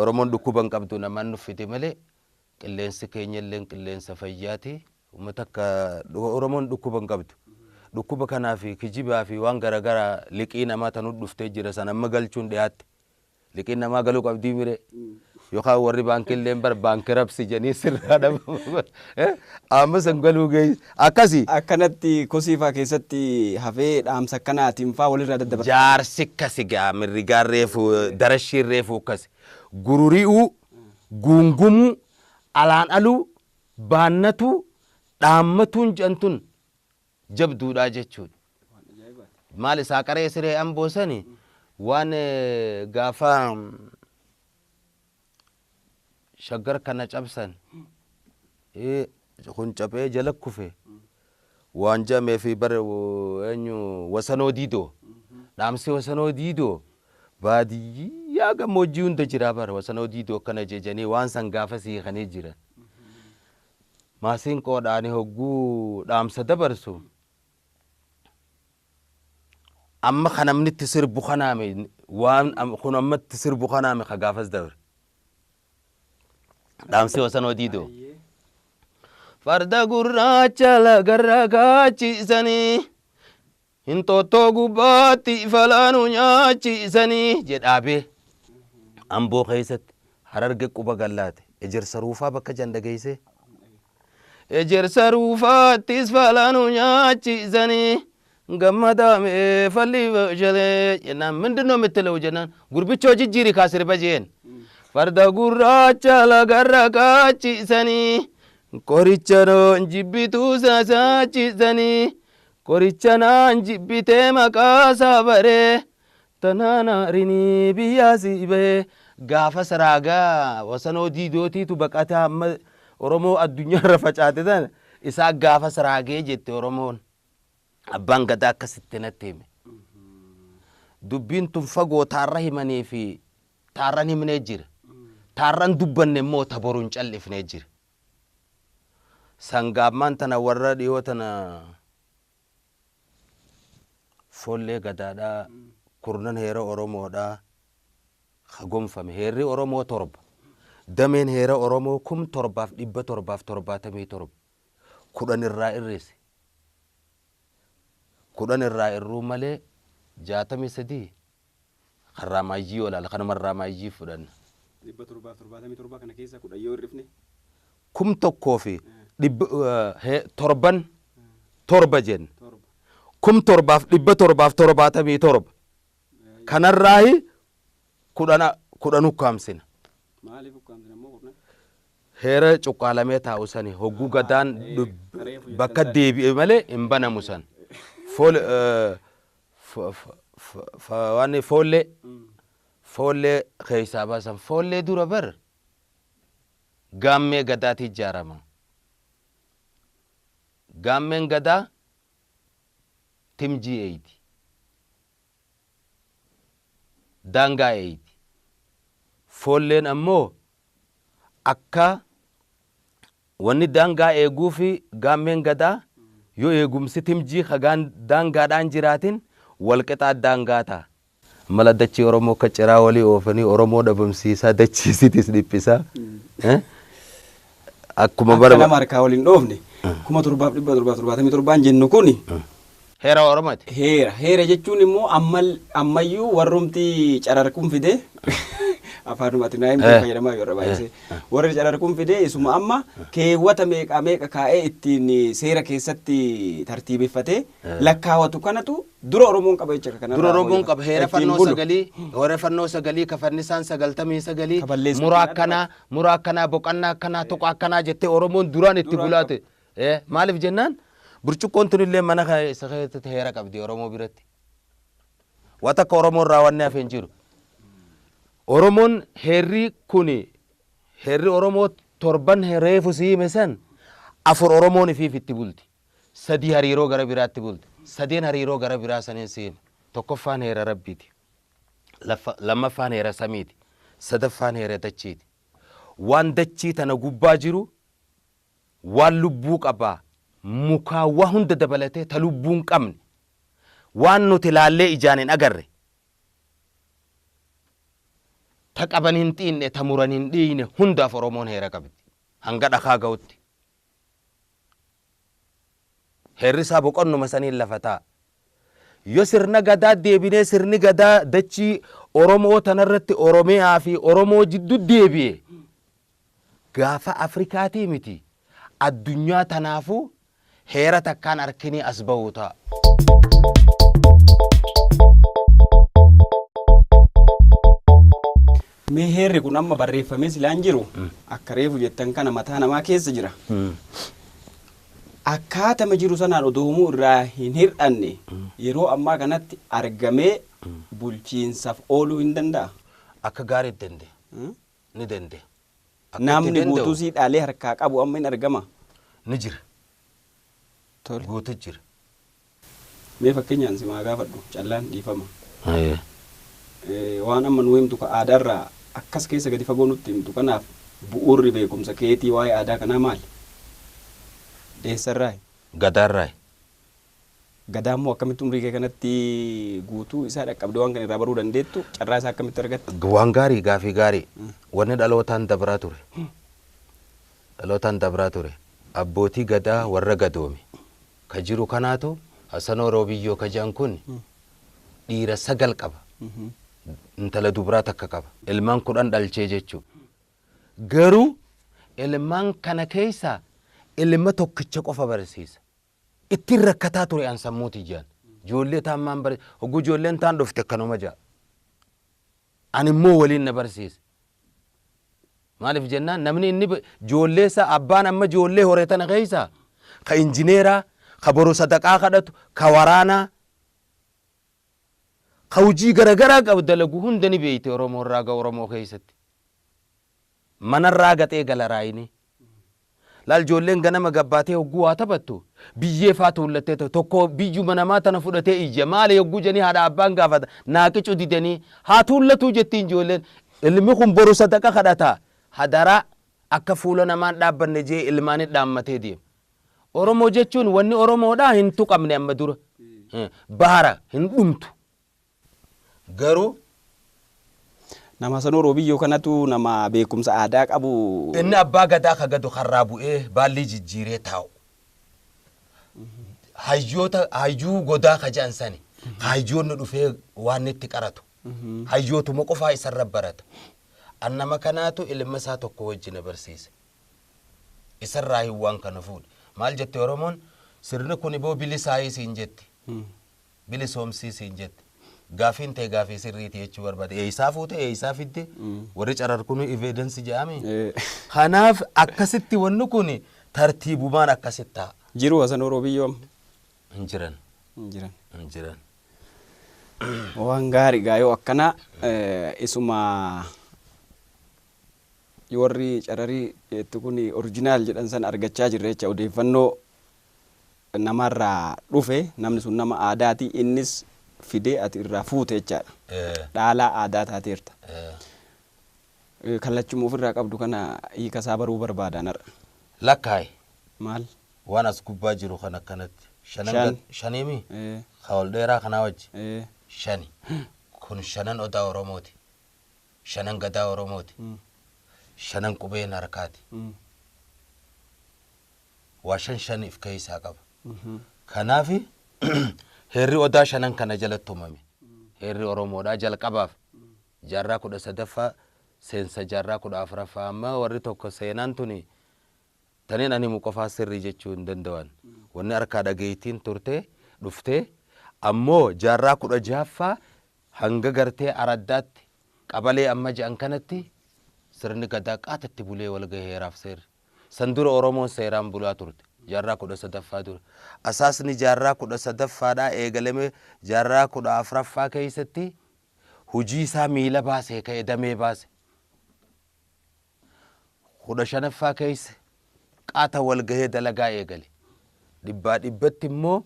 Oromoon dhukkuba hin qabdu namaan nuffite malee qilleensi keenya illee qilleensa fayyaati. Uummata akka Oromoon dhukkuba hin qabdu. Dhukkuba kanaa fi kijibaa fi waan garaagaraa liqii namaa tanuu dhuftee jira san amma galchuun dhiyaatte. Liqiin namaa galuu qabdii mire. Yookaan warri baankiillee bar baankii rabsi jedhanii sirraa dhabamu. Amma san galuu geessu. Akkasi. Akkanatti kosii faa keessatti hafee dhaamsa akkanaatiin faa walirraa daddabarsa. Jaarsi akkasi gaa mirrigaan reefu darashiin reefu akkasi. Gururi'uu, guungumuu, alaan aluu, baannatuu, dhaammatuun jedhamtuun jabduudhaa jechuudha. Maal isaa qaree siree amboo sani waan gaafa shaggar kana cabsan kun caphee jala kufe waan jedhamee fi bara eenyu wasanoo diidoo dhaamsi wasanoo diidoo baadiyyaa gammoojjii hunda jira bara wasanoo diidoo akkana jejanii waan san gaafa siikanii jiran. Maasiin qoodhaani hogguu dhaamsa dabarsu amma kan namni itti sirbu kanaame waan kun amma itti sirbu kanaame ka gaafas dabre. Dhaamsi wasanoo diidoo. Farda gurraacha lagarra kaachisanii hinxooxxoo gubbaatti falaanuu nyaachisanii jedhaabee amboo keessatti hararge quba gallaate ejersa ruufaa bakka janda geessee. Ejersa ruufaattis falaanuu nyaachisanii gammadaamee falli bashalee jennaan ምንድን ነው የምትለው jennaan gurbichoo jijjiiri kaa sirba jeen. Farda gurraacha lagarra kaachisanii qoricha noon jibbituu sasaachisanii qoricha naan jibbitee maqaa saabaree tanaan aarinii biyyaa si bahee gaafa saraagaa wasanoo diidootiitu baqataa amma Oromoo addunyaarra facaate tana isaa gaafa saraagee jette Oromoon. Abbaan gadaa akkasitti natti hime. Dubbiin tun fagoo taarra himanii fi taarran himnee jira. Taarran dubbanne immoo ta boruun callifnee jira. Sangaammaan tana warra dhiyoo tana Foollee gadaadhaa, kurnan heera Oromoodhaa ka gonfame. Heerri Oromoo 7. Dameen heera Oromoo 7777. 10 irraa irrise. 10 irraa irruu malee 63 kan raamaayyii olaala, kanuma raamaayyii fudhanna. 777 kana keessa 10 yoo hir'ifne. Kum tokkoo fi dhibba torban torba jenna. 7777. Kanarraayi 10 ukkaamsina. Maaliif ukkaamsina immoo 10? Heera cuqqaalamee taa'u sani hogguu gadaan bakka deebi'e malee hin banamu san. Waan foollee keessaa baasan, foollee dura bar gaammee gadaati ijaarama. Gaammeen gadaa timjii eeyti. Daangaa eeyti. Foolleen ammoo akka wanni daangaa eeguu fi gaammeen gadaa yoo eegumsi timjii daangaadhaan jiraatin walqixaa daangaa ta'a. Mala dachii Oromoo akka ciraa walii oofanii Oromoo dhabamsiisaa, dachiisitis dhiphisaa. Akkuma bara nama harkaa waliin dhoofne 7777 jennu kuni heera Oromooti. Heera. Heera jechuun immoo ammayyuu warrumti cararkuun fide afaanumatti naa himte fayyadamaa yeroo baay'isee. Warri cararkuun fide isuma amma keewwata meeqa meeqa kaa'ee ittiin seera keessatti tartiibeffatee lakkaawatu kanatu dura Oromoon qaba jecha kana. Dura Oromoon qaba heera fannoo sagalii, heera fannoo sagalii kafannisaan 99, muraa akkanaa, muraa akkanaa, boqonnaa akkanaa, tuqa akkanaa jettee Oromoon duraan itti bulaate. Maaliif jennaan burcuqqoon tunillee mana isa keessatti heera qabdi Oromoo biratti. Waan takka Oromoo irraa wanni hafe hin jiru. Oromoon heerri kuni heerri Oromoo torban reefu si hime san 4 Oromoon ifiif itti bulti. 3 hariiroo gara biraatti bulti. 3 hariiroo gara biraa saniin si hime. Tokkoffaan heera Rabbiiti. Lammaffaan heera samiiti. Sadaffaan heera dachiiti. Waan dachii tana gubbaa jiru waan lubbuu qabaa mukaa waa hunda dabalatee ta lubbuu hin qabne waan nuti laallee ijaan hin agarre ta qaban hin xiinne ta muran hin dhiine hundaaf Oromoon heera qabdi hanga dhakaa ga'utti. Heerri isaa boqonnuma saniin lafa taa'a. Yoo sirna gadaa deebinee sirni gadaa dachii Oromoo tanarratti Oromiyaa fi Oromoo jidduu deebi'e gaafa Afrikaatii miti addunyaa tanaafuu heera takkaan harkinii as ba'uu ta'a. Mee heerri kun amma barreeffamee silaan jiru akka reefu jettan kana mataa namaa keessa jira. Akkaatama jiru sanaan odoomuu irraa hin hir'anne yeroo ammaa kanatti argamee bulchiinsaaf ooluu hin danda'a. Akka gaarii danda'a. Ni danda'a. Namni guutuu sii dhaalee harkaa qabu amma hin argama. Ni jira. Guutuu jira. Mee fakkeenyaan si maa gaafadhu callaan dhiifama. Waan amma nu himtu ka aadaarraa akkas keessa gadi fagoo nutti himtu kanaaf bu'uurri beekumsa keetii waa'ee aadaa kanaa maali? Eessarraayi? Gadaarraayi. Gadaa immoo akkamitti umrii kee kanatti guutuu isaa dhaqqabdee waan kana irraa baruu dandeettu carraa isaa akkamitti argatte? Waan gaarii, gaafii gaarii. Wanni dhalootaan dabraa ture. Dhalootaan dabraa ture. Abbootii gadaa warra gadoome. Ka jiru kanaatu Hasanoo Roobiyyoo ka jedhan kun dhiira 9 qaba. Intala dubraa takka qaba. Ilmaan 10 dhalchee jechuudha. Garuu ilmaan kana keessaa ilma tokkicha qofa barsiisa. Ittiin rakkataa ture an sammuu tiyyaan. Ijoollee taan maan bare hogguu ijoolleen taan dhufte akkanuma ja'a. Ani immoo waliin na barsiise. Maaliif jennaan namni inni ijoollee isaa abbaan amma ijoollee hore tana keessaa ka injineeraa, ka boru sadaqaa kadhatu, ka waraanaa, ka hojii garagaraa qabu dalagu hunda ni beekte Oromoo irraa ga Oromoo keessatti. Manarraa gaxee gala raayinii. Laal ijoolleen ganama gabbaatee hogguu waa taphattu biyyee faa tuullattee tokko biyyuma namaa tana fudhatee iyya maali hogguu jedhanii haadha abbaan gaafata naaqicu didanii haa tuullatuu jettiin ijoolleen ilmi kun boru sadaqa kadhata hadaraa akka fuula namaan dhaabbanne jee ilmaanii dhaammatee deema. Oromoo jechuun wanni Oromoodhaa hin tuqamne amma dura. Bahara hin dhumtu. Garuu Nama sanuu Roobiyyoo kanatu nama beekumsa aadaa qabu. Inni abbaa gadaa ka gadu karraa bu'ee baallii jijjiiree taa'u. Hayyoota hayyuu godaa ka jedhan sani. Hayyoonni dhufee waan itti qaratu. Hayyootuma qofaa isarra barata. An nama kanaatu ilma isaa tokko wajjin na barsiise. Isarraa hin waan kana fuudhe. Maal jette Oromoon sirni kun iboo bilisaayii siin jetti. Bilisoomsii siin jetti. Gaafiin ta'e gaafii sirriiti jechuu barbaade. Eeysaa fuute eeysaa fidde warri carar kun evidence jedhame. Kanaaf akkasitti wanni kun tartiibumaan akkasitti ta'a. Jiru Hasan Roobiyyoo amma? Hin jiran. Hin jiran. Hin jiran. Waan gaarii gaa yoo akkana isuma warri cararii jettu kun original jedhan san argachaa jirra jecha odeeffannoo namarraa dhufe namni sun nama aadaati innis fidee ati irraa fuute jechaadha. Dhaalaa aadaa taateerta. Kallachuma ofirraa qabdu kana hiika isaa baruu barbaadan har'a. Lakkaayi. Maal? Waan as gubbaa jiru kan akkanatti. Shan. Shaniimi? Ka ol dheeraa kanaa wajji. Shani. Kun shanan odaa Oromooti. Shanan gadaa Oromooti. Shanan qubeen harkaati. Waa shan shaniif keessaa qaba. Kanaafi heerri odaa shanan kana jalatti uumame. Heerri Oromoodhaa jalqabaaf jaarraa 13ffaa seensa jaarraa 14ffaa amma warri tokko seenaan tuni taniin ani himu qofaa sirrii jechuu hin danda'an. Wanni harkaa dhageettiin turte dhuftee ammoo jaarraa 16ffaa hanga gartee araddaatti qabalee amma je'an kanatti sirni gadaa qaatatti bulee wal gahee heeraaf seerri. San dura Oromoon seeraan bulaa turte. Jaarraa 13ffaa dura. Asaasni jaarraa 13ffaadhaa eegalame jaarraa 14ffaa keessatti hojii isaa miila baasee ka'e damee baase. 15ffaa keessa qaata wal gahee dalagaa eegale. Dhibbaa dhibbatti immoo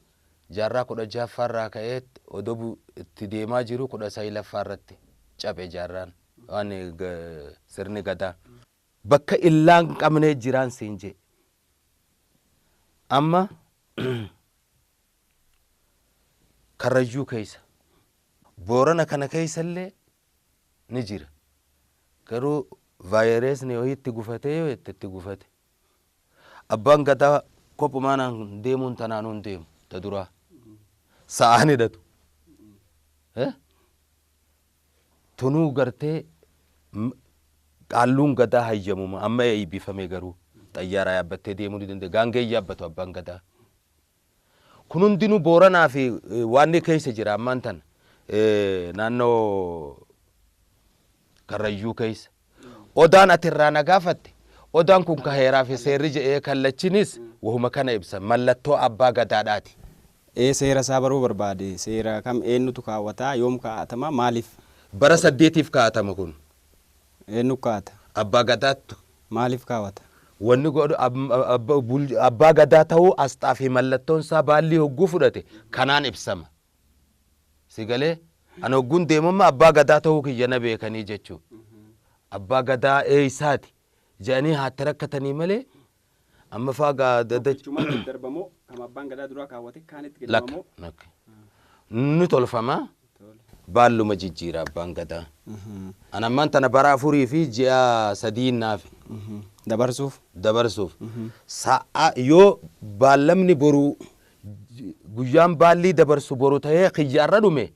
jaarraa 16ffaa irraa ka'ee odoo itti deemaa jiru 19ffaa irratti cabe jaarraan waan sirni gadaa. Bakka illaan qabnee jiraan siin jee. Amma Karrayyuu keessa Boorana kana keessa illee ni jira. Garuu vaayireesni yoo itti gufatee yoo itti gufate. Abbaan gadaa kophumaan deemuun tanaan hin deemu ta duraa. Sa'aan hidhatu. Tunuu gartee qaalluun gadaa hayyamuma amma eebbifame garuu xayyaara yaabbattee deemuu ni danda'a. Gaangee yaabbatu abbaan gadaa. Kun hundinuu Booranaa fi waan keessa jira ammaan tana naannoo Karrayyuu keessa. Odaan ati irraa na gaafatte odaan kun ka heeraa fi seerri jedhee kallachinis wahuma kana ibsa mallattoo abbaa gadaadhaati. Seera isaa baruu barbaade seera kam eenyutu kaawwataa yoom kaa'atama maaliif? Bara 8 kaa'atama kun. Eenyu kaa'ata? Abbaa gadaattu. Maaliif kaawwata? Wanni godhu abbaa gadaa ta'uu asxaa fi mallattoon isaa baallii hogguu fudhate kanaan ibsama. Si galee ani hogguun deemummaa abbaa gadaa ta'uu kiyya na beekanii jechuudha. Abbaa gadaa eeysaati jedhanii haatti rakkatanii malee amma faa gaa Tokkichumaan darbamoo kan abbaan gadaa duraa kaawwate kaanitti Lakka. Ni tolfama. Baalluma jijjiira abbaan gadaa. Ani ammaan tana bara 4 fi ji'a 3 naafi. Dabarsuuf? Dabarsuuf. Sa'a yoo baallamni boruu guyyaan baallii dabarsu boru ta'ee kiyyaarra dhume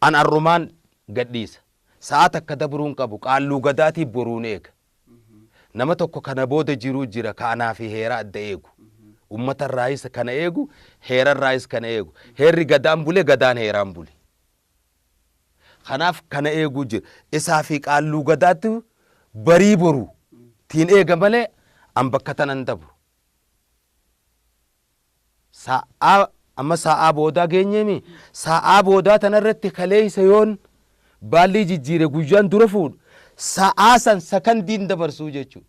an arrumaan gadhiisa. Sa'a takka dabruun qabu qaalluu gadaatiif boruun eega. Nama tokko kana booda jiruu jira ka anaa fi heera adda eegu. Uummata irraayis kana eegu, heera irraayis kana eegu. Heerri gadaan bule, gadaan heeraan bule. Kanaaf kana eeguu jira. Isaa fi qaalluu gadaatti barii boru tiin eega malee an bakka tanan dabru. Sa'aa amma sa'aa boodaa geenyeemi. Sa'aa boodaa tanarratti kaleessa yoon baallii jijjiire guyyaan dura fuudhu. Sa'aa san sakandiin dabarsuu jechuudha.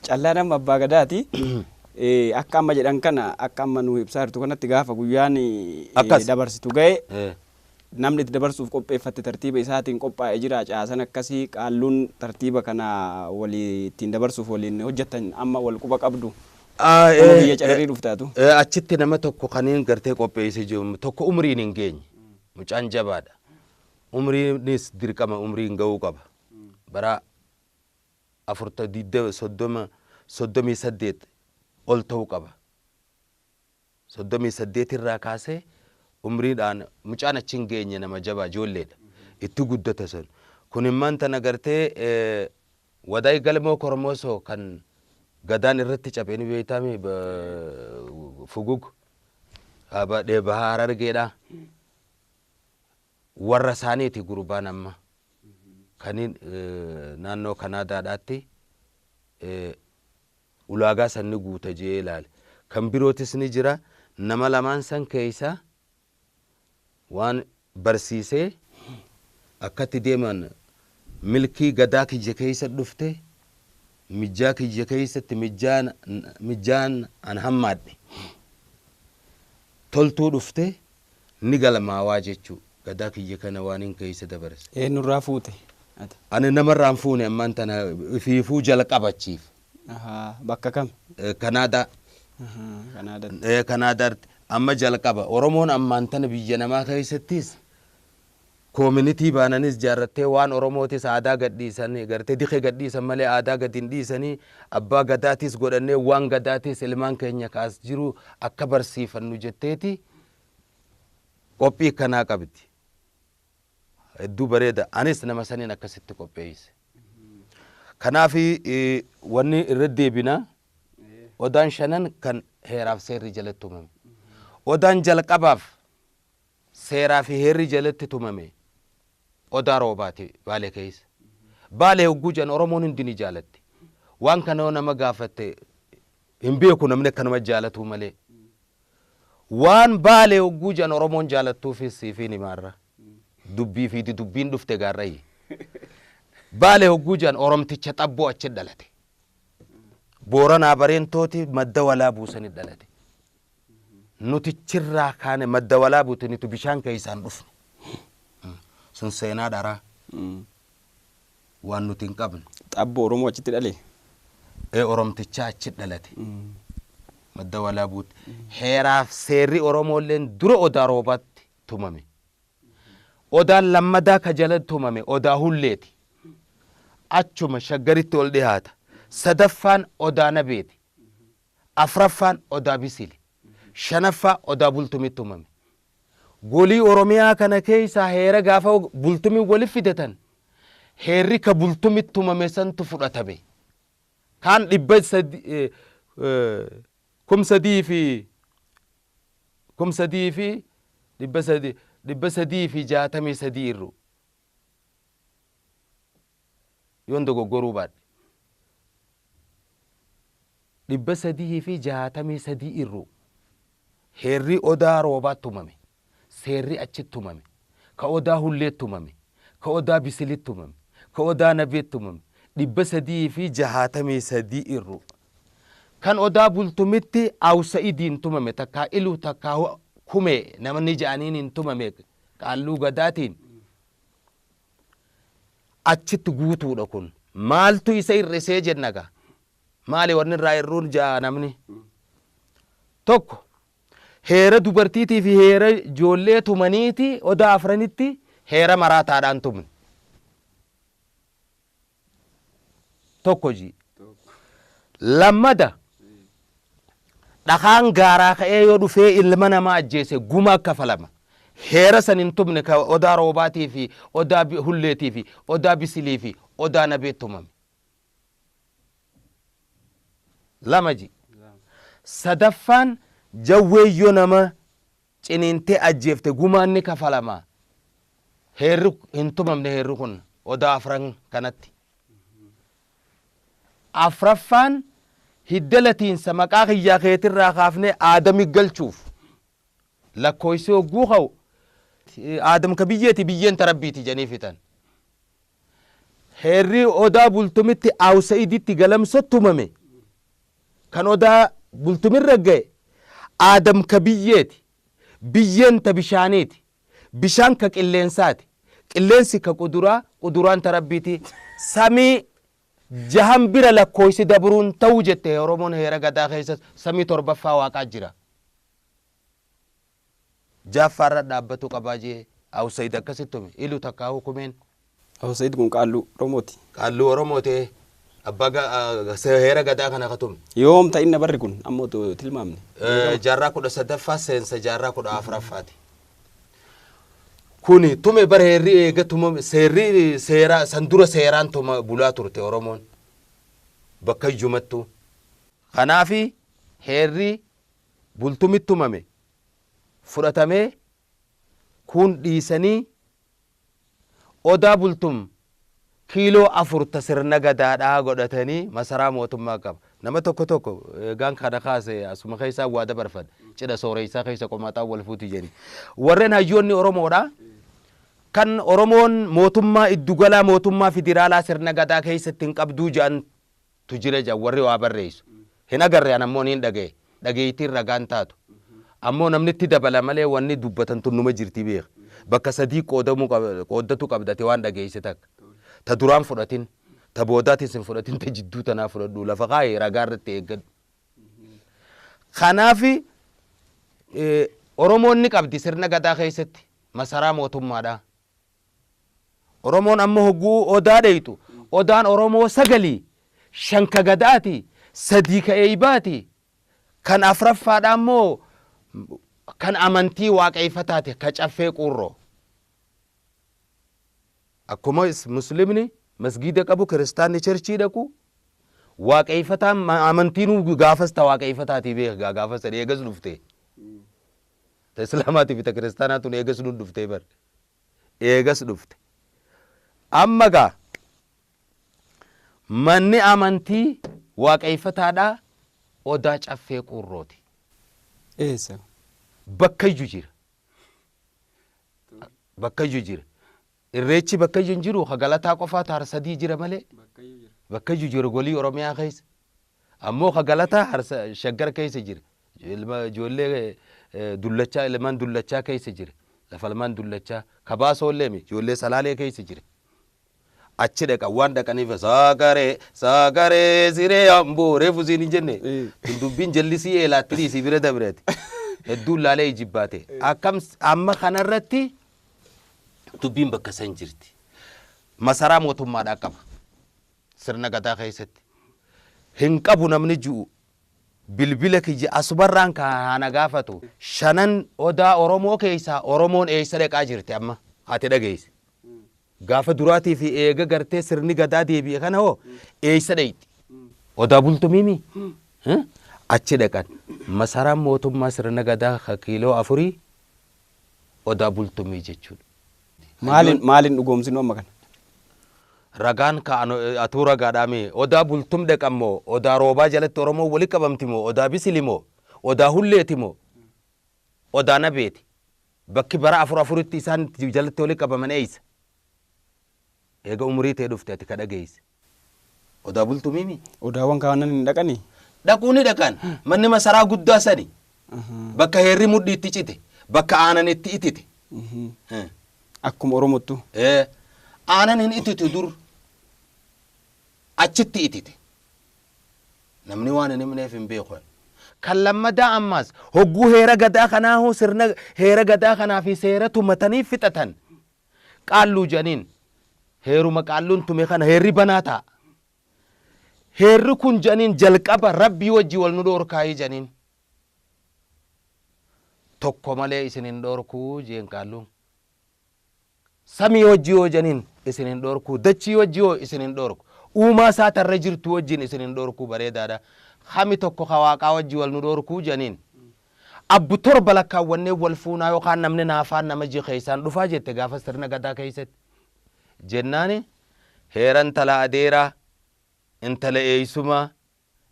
Callaan amma abbaa gadaati. Akka amma jedhan kana akka amma nu ibsaa jirtu kanatti gaafa guyyaan dabarsitu ga'e namni itti dabarsuuf qopheeffatte tartiiba isaatiin qophaa'ee jira. Caasan akkasii qaalluun tartiiba kana walii ittiin dabarsuuf waliin hojjetan amma wal quba qabdu. Nama biyya cararii dhuftaatu. Achitti nama tokko kaniin gartee qopheessee jiru tokko umriin hin geenye. Mucaan jabaadha. Umriinis dirqama umriin ga'uu qaba. Bara afurta digdama 30 38 ol ta'uu qaba. 38 irraa kaasee umriidhaan mucaan achi hin geenye nama jabaa ijoolleedha. Itti guddata sun. Kun immaan tana gartee Wadaay Galmoo Kormoosoo kan gadaan irratti caphee ni beektaami fugug bahaa Harargeedha. Warra isaaniiti gurbaan amma. Kaniin naannoo Kanaadaadhaatti ulaagaa san ni guuta jee ilaale. Kan birootis ni jira. Nama lamaan san keessa waan barsiisee akkatti deeman milkii gadaa kiyya keessa dhufte mijjaa kiyya keessatti mijjaan an hammaadhe toltuu dhufte ni galmaawaa jechuu gadaa kiyya kana waan hin keessa dabarse. Eenyurraa fuute? Ati? Ani namarraan fuune ammaan tana ifiifuu jalqabachiif. Bakka kam? Kanaadaa. Kanaadaatti. Kanaadaatti amma jalqaba. Oromoon ammaan tana biyya namaa keessattis koominitii baananis jaarrattee waan Oromootis aadaa gadhiisanii gartee dikee gadhiisan malee aadaa gadi hin dhiisanii abbaa gadaatis godhannee waan gadaatis ilmaan keenya kaas jiru akka barsiifannu jetteeti qophii kanaa qabdi. Hedduu bareeda. Anis nama saniin akkasitti qopheesse. Kanaaf wanni irra deebina odaan shanan kan heeraaf seerri jalatti tumame. Odaan jalqabaaf seeraa fi heerri jalatti tumame odaa roobaati Baalee keessa. Baalee hogguu jedhan Oromoon hundi ni jaalatti. Waan kana yoo nama gaafatte hin beeku namni akkanuma jaalatuu malee. Waan Baalee hogguu jedhan Oromoon jaalattuufis siifiin himaarra. Dubbii fi dubbiin dhufte gaarrayi. Baalee hogguu jedhan Oromticha xabboo achi dhalate. Booranaa Bareentooti madda walaa buusanii dhalate. Nutichirraa kaane madda walaa buute nuti bishaan keessaan dhufne. Sun seenaa dharaa. Waan nuti hin qabne. Xabboo Oromoo achitti dhale? Oromticha achi dhalate. Madda walaa buute. Heeraaf seerri Oromoolleen dura odaa roobaatti tumame. Odaan lammadaa ka jala tumame odaa hulleeti. Achuma shaggaritti ol dhiyaata. Sadaffaan odaa nabeeti. Afraffaan odaa bisili. Shanaffaa odaa bultumitti tumame. Golii Oromiyaa kana keessaa heera gaafa bultumii walitti fidatan heerri ka bultumitti tumame santu fudhatame. Kaan dhibba kum sadii fi 3,363 irru. Yoon dogoggoruu baadhe. 363 irru. Heerri odaa roobaatti tumame. Seerri achitti tumame. Ka odaa hulleetti tumame. Ka odaa bisilitti tumame. Ka odaa nabeetti tumame. 363 irru. Kan odaa bultumitti awsa'idiin tumame takkaa iluu takkaa kume namni ja'aniin hin tumame qaalluu gadaatiin achitti guutuudha kun. Maaltu isa hir'isee jenna gaa? Maali wanni irraa hir'uun ja'a namni? Tokko heera dubartiitii fi heera ijoollee tumaniiti odaa afranitti heera maraataadhaan tumne. Tokko ji. Lammada dhakaan gaaraa ka'ee yoo dhufee ilma namaa ajjeese guma kafalama. Heera san hin tumne ka odaa roobaatii fi odaa hulleetii fi odaa bisilii fi odaa nabee tumame. Lama ji. Sadaffaan jawweeyyoo nama ciniintee ajjeefte gumaan ni kafalama. Heerri hin tumamne heerri kun odaa afran kanatti. Afraffaan hidda latiinsa maqaa kiyyaa keetirraa kaafnee aadami galchuuf lakkoofsi hogguu ka'u aadam ka biyyeeti biyyeen tarabbiiti jedhanii fixan. Heerri odaa bultumitti awsa'iditti galamsa tumame kan odaa bultumirra ga'e aadam ka biyyeeti biyyeen ta bishaaniiti bishaan ka qilleensaati qilleensi ka quduraa quduraan tarabbiiti samii Jahan bira lakkoofsi dabruun ta'uu jette Oromoon heera gadaa keessa samii torbaffaa waaqaa jira. Jaaffaarra dhaabbatu qabaa jee Awusayid akkasitti tume ilu takkaa hukumeen. Awusayid kun qaalluu Oromooti. Qaalluu Oromoo ta'e abbaa heera gadaa kana katume. Yoom ta'inna barri kun ammoo tilmaamne. Jaarraa 13ffaa seensa jaarraa 14ffaati. Kuni tume bara heerri eega tumame seerri seera san dura seeraan tuma bulaa turte Oromoon bakka iyyumattu. Kanaafi heerri bultumitti tumame fudhatamee kun dhiisanii odaa bultum kiiloo 4 ta sirna gadaadhaa godhatanii masaraa mootummaa qaba. Nama tokko tokko eegaan kana kaase asuma keessaa waa dabarfadha. Cidha sooressaa keessa qomaxaa wal fuuti jedhani. Warreen hayyoonni Oromoodha. Kan Oromoon mootummaa iddugalaa mootummaa federaalaa sirna gadaa keessatti hin qabduu jedhantu jira jedhan warri waa barreessu. Hin agarre an ammoo niin dhagaye. Dhageettiin ragaan taatu. Ammoo namni itti dabala malee wanni dubbatan tun numa jirti beeka. Bakka sadii qooddatu qabdate waan dhageesse takka. Ta duraan fudhatin, ta boodaatis hin fudhatin, ta jidduu tanaa fudhadhu lafa kaayee ragaa irratti eeggadhu. Kanaafi Oromoon ni qabdi sirna gadaa keessatti masaraa mootummaadha. Oromoon amma hogguu odaa dheeytu odaan Oromoo 9 5 ka gadaati 3 ka eeybaati kan afraffaadha ammoo kan amantii waaqeeffataati ka caffee qurroo. Akkuma muslimni masgiida qabu kiristaanni cherchii dhaqu waaqeeffataan amantiinuu gaafas ta waaqeeffataatii beeka gaafas ta'e eegas dhufte. Ta islaamaatii fi ta kiristaanaa tun eegas nu dhuftee bar. Eegas dhufte. Amma gaa manni amantii waaqeeffataadhaa odaa caffee qurrooti. Eessa? Bakka iyyuu jira. Bakka iyyuu jira. Irreechi bakka iyyuu hin jiru ka galataa qofaa taar 3 jira malee. Bakka iyyuu jira golii Oromiyaa keessa. Ammoo ka galataa harsa shaggar keessa jira. Ilma ijoollee dullachaa ilmaan dullachaa keessa jira. Lafa ilmaan dullachaa kabaasoo illee ijoollee salaalee keessa jira. Achi dhaqa waan dhaqaniif saagaree saagaree siree amboo reefu siin hin jenne. Dubbiin jallisii eelaatti dhiisii bira dabreeti. Hedduun laalee ijibbaate. Akkam amma kanarratti dubbiin bakka san jirti. Masaraa mootummaadhaa qaba. Sirna gadaa keessatti. Hin qabu namni ji'u. Bilbila kiyya asumarraan kana gaafatu. 5 odaa Oromoo keessaa Oromoon eessa dhaqaa jirti amma ati dhageesse. Gaafa duraatii fi eega gartee sirni gadaa deebi'e kana hoo eessa dhaqxi? Odaa bultumiimi? Achi dhaqan. Masaraan mootummaa sirna gadaa kiiloo 4 odaa bultumii jechuudha. Maaliin dhugoomsinu amma kana? Ragaan kaa'an atuu ragaadhaa mee odaa bultum dhaqan moo odaa roobaa jalatti Oromoo wali qabamti moo odaa bisili moo odaa hulleeti moo odaa nabeeti? Bakki bara 4 4tti isaan jalatti wali qabaman eessa? Eega umurii ta'e dhufte ati ka dhageesse. Odaa bultumiimi? Odaawwan kaa'anan hin dhaqanii? Dhaquu ni dhaqan. Manni masaraa guddaa sani. Bakka heerri mudhii itti cite. Bakka aanan itti itite. Akkuma Oromottu. Aanan hin ititu dur. Achitti itite. Namni waan hin himneef hin beeku. Kan lammadaa ammaas hogguu heera gadaa kanaa hoo sirna heera gadaa kanaa fi seera tumatanii fixatan. Qaalluu jedhaniin heeruma qaalluun tume kana heerri banaa ta'a. Heerri kun jedhaniin jalqaba rabbii wajji wal nu dhoorkaayii jedhaniin. Tokko malee isin hin dhoorkuu jeen qaalluun. Samii wajji yoo jedhaniin isin hin dhoorkuu, dachii wajji yoo isin hin dhoorku, uumaa isaa tarra jirtu wajjin isin hin dhoorkuu bareedaadha. Hami tokko ka waaqaa wajji wal nu dhoorkuu jedhaniin. Abbu 7 lakkaawwannee wal fuunaa yookaan namni naafaan nama ji keessaan dhufaa jette gaafa sirna gadaa keessatti. Jennaani heeran tala adeeraa intala eeysumaa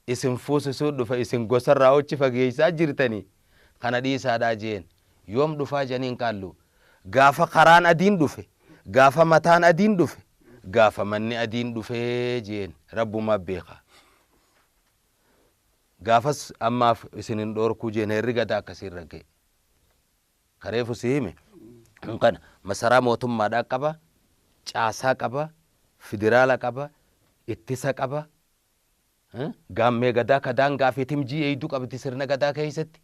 isin fuusisuu dhufa isin gosarraa hochi fageessaa jirtanii kana dhiisaadhaa jeen. Yoom dhufaa jedhaniin qaallu. Gaafa karaan adiin dhufe, gaafa mataan adiin dhufe, gaafa manni adiin dhufee jeen rabbumaa beeka. Gaafas ammaaf isin hin dhoorkuu jeen heerri gadaa akkasiin ragga'e. Kareefu si hime kana masaraa mootummaadhaa qaba, caasaa qaba, federaala qaba, Ittisa qaba. Gaammee gadaa ka daangaa fi timjii eeyduu qabdi sirna gadaa keessatti.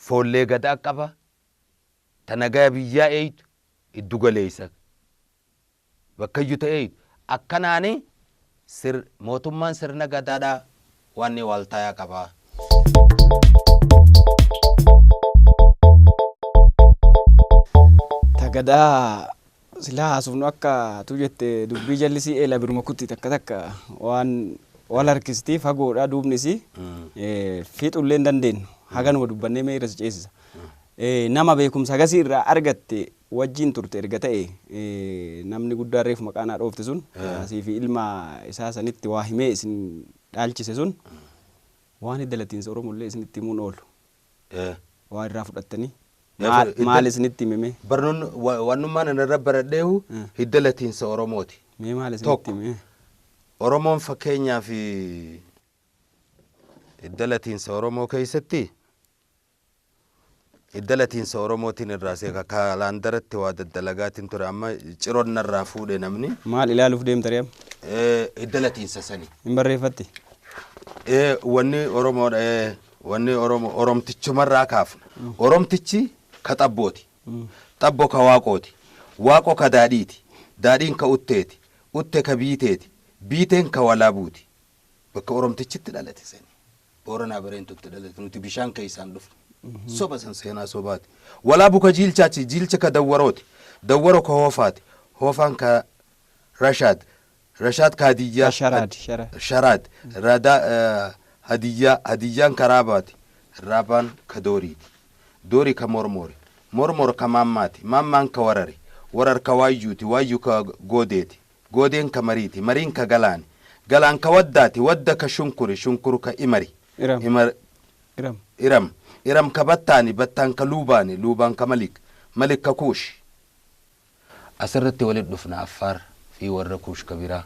Foollee gadaa qaba. Ta nagaa biyyaa eeydu iddu galeessa. Bakkayyuu ta'e eeydu. Akkanaani mootummaan sirna gadaadhaa waan waaltaayaa qabaa. Ta gadaa silaa haasofnu akka tu jette dubbii jallisii eela biruma kutti takka takka waan wal harkistii fagoodha duubnis fiixullee hin dandeenyu haganuma dubbannee mee irra si ceesisa. Nama beekumsa hagasii irraa argatte wajjin turte erga ta'e namni guddaan reefu maqaa naa dhoofte sun asii fi ilma isaa sanitti waa himee isin dhaalchise sun waan hidda latiinsa Oromollee isinitti himuun oolu. Waa irraa fudhattanii maal isinitti himeme? Barnoonni wannummaan ani irra baradheehu hidda latiinsa Oromooti. Mee maal isinitti hime? Oromoon fakkeenyaaf hidda latiinsa Oromoo keessatti hidda latiinsa Oromootiin irraa seeka kaalaandaratti waa daddalagaatiin ture amma ciroon narraa fuudhe namni. Maal ilaaluuf deemta ree amma? Hidda latiinsa sani. Hin barreeffatti? Wanni Oromoodha wanni Oromoo Oromtichumarraa kaafna. Oromtichi ka xabbooti. Xabbo ka waaqooti. Waaqo ka daadhiiti. Daadhiin ka utteeti. Utte ka biiteeti. Biiteen ka walaabuuti. Bakka Oromtichitti dhalate sani. Booranaa Bareentutti dhalate nuti bishaan keessaan dhufne. Soba san seenaa sobaati. Walaabu ka jiilchaati. Jiilcha ka dawwarooti. Dawwaro ka hoofaati. Hoofaan ka Rashaad. Rashaad ka Hadiyyaa. Sharaad. Sharaad. Radaa Hadiyyaa. Hadiyyaan ka Raabaati. Raabaan ka Dooriiti. Doori ka Mormoori. Mormor ka Maammaati. Maammaan ka Warari. Warar ka Waayyuuti. Waayyuu ka Goodeeti. Goodeen ka Mariiti. Mariin ka Galaani. Galaan ka Waddaati. Wadda ka Shunkuri. Shunkuru ka Imari. Iram. Iram. Iram. Iram ka Battaani. Battaan ka Luubaani. Luubaan ka Malik. Malik ka Kuush. Asirratti walitti dhufna Affaar fi warra Kuush ka biraa.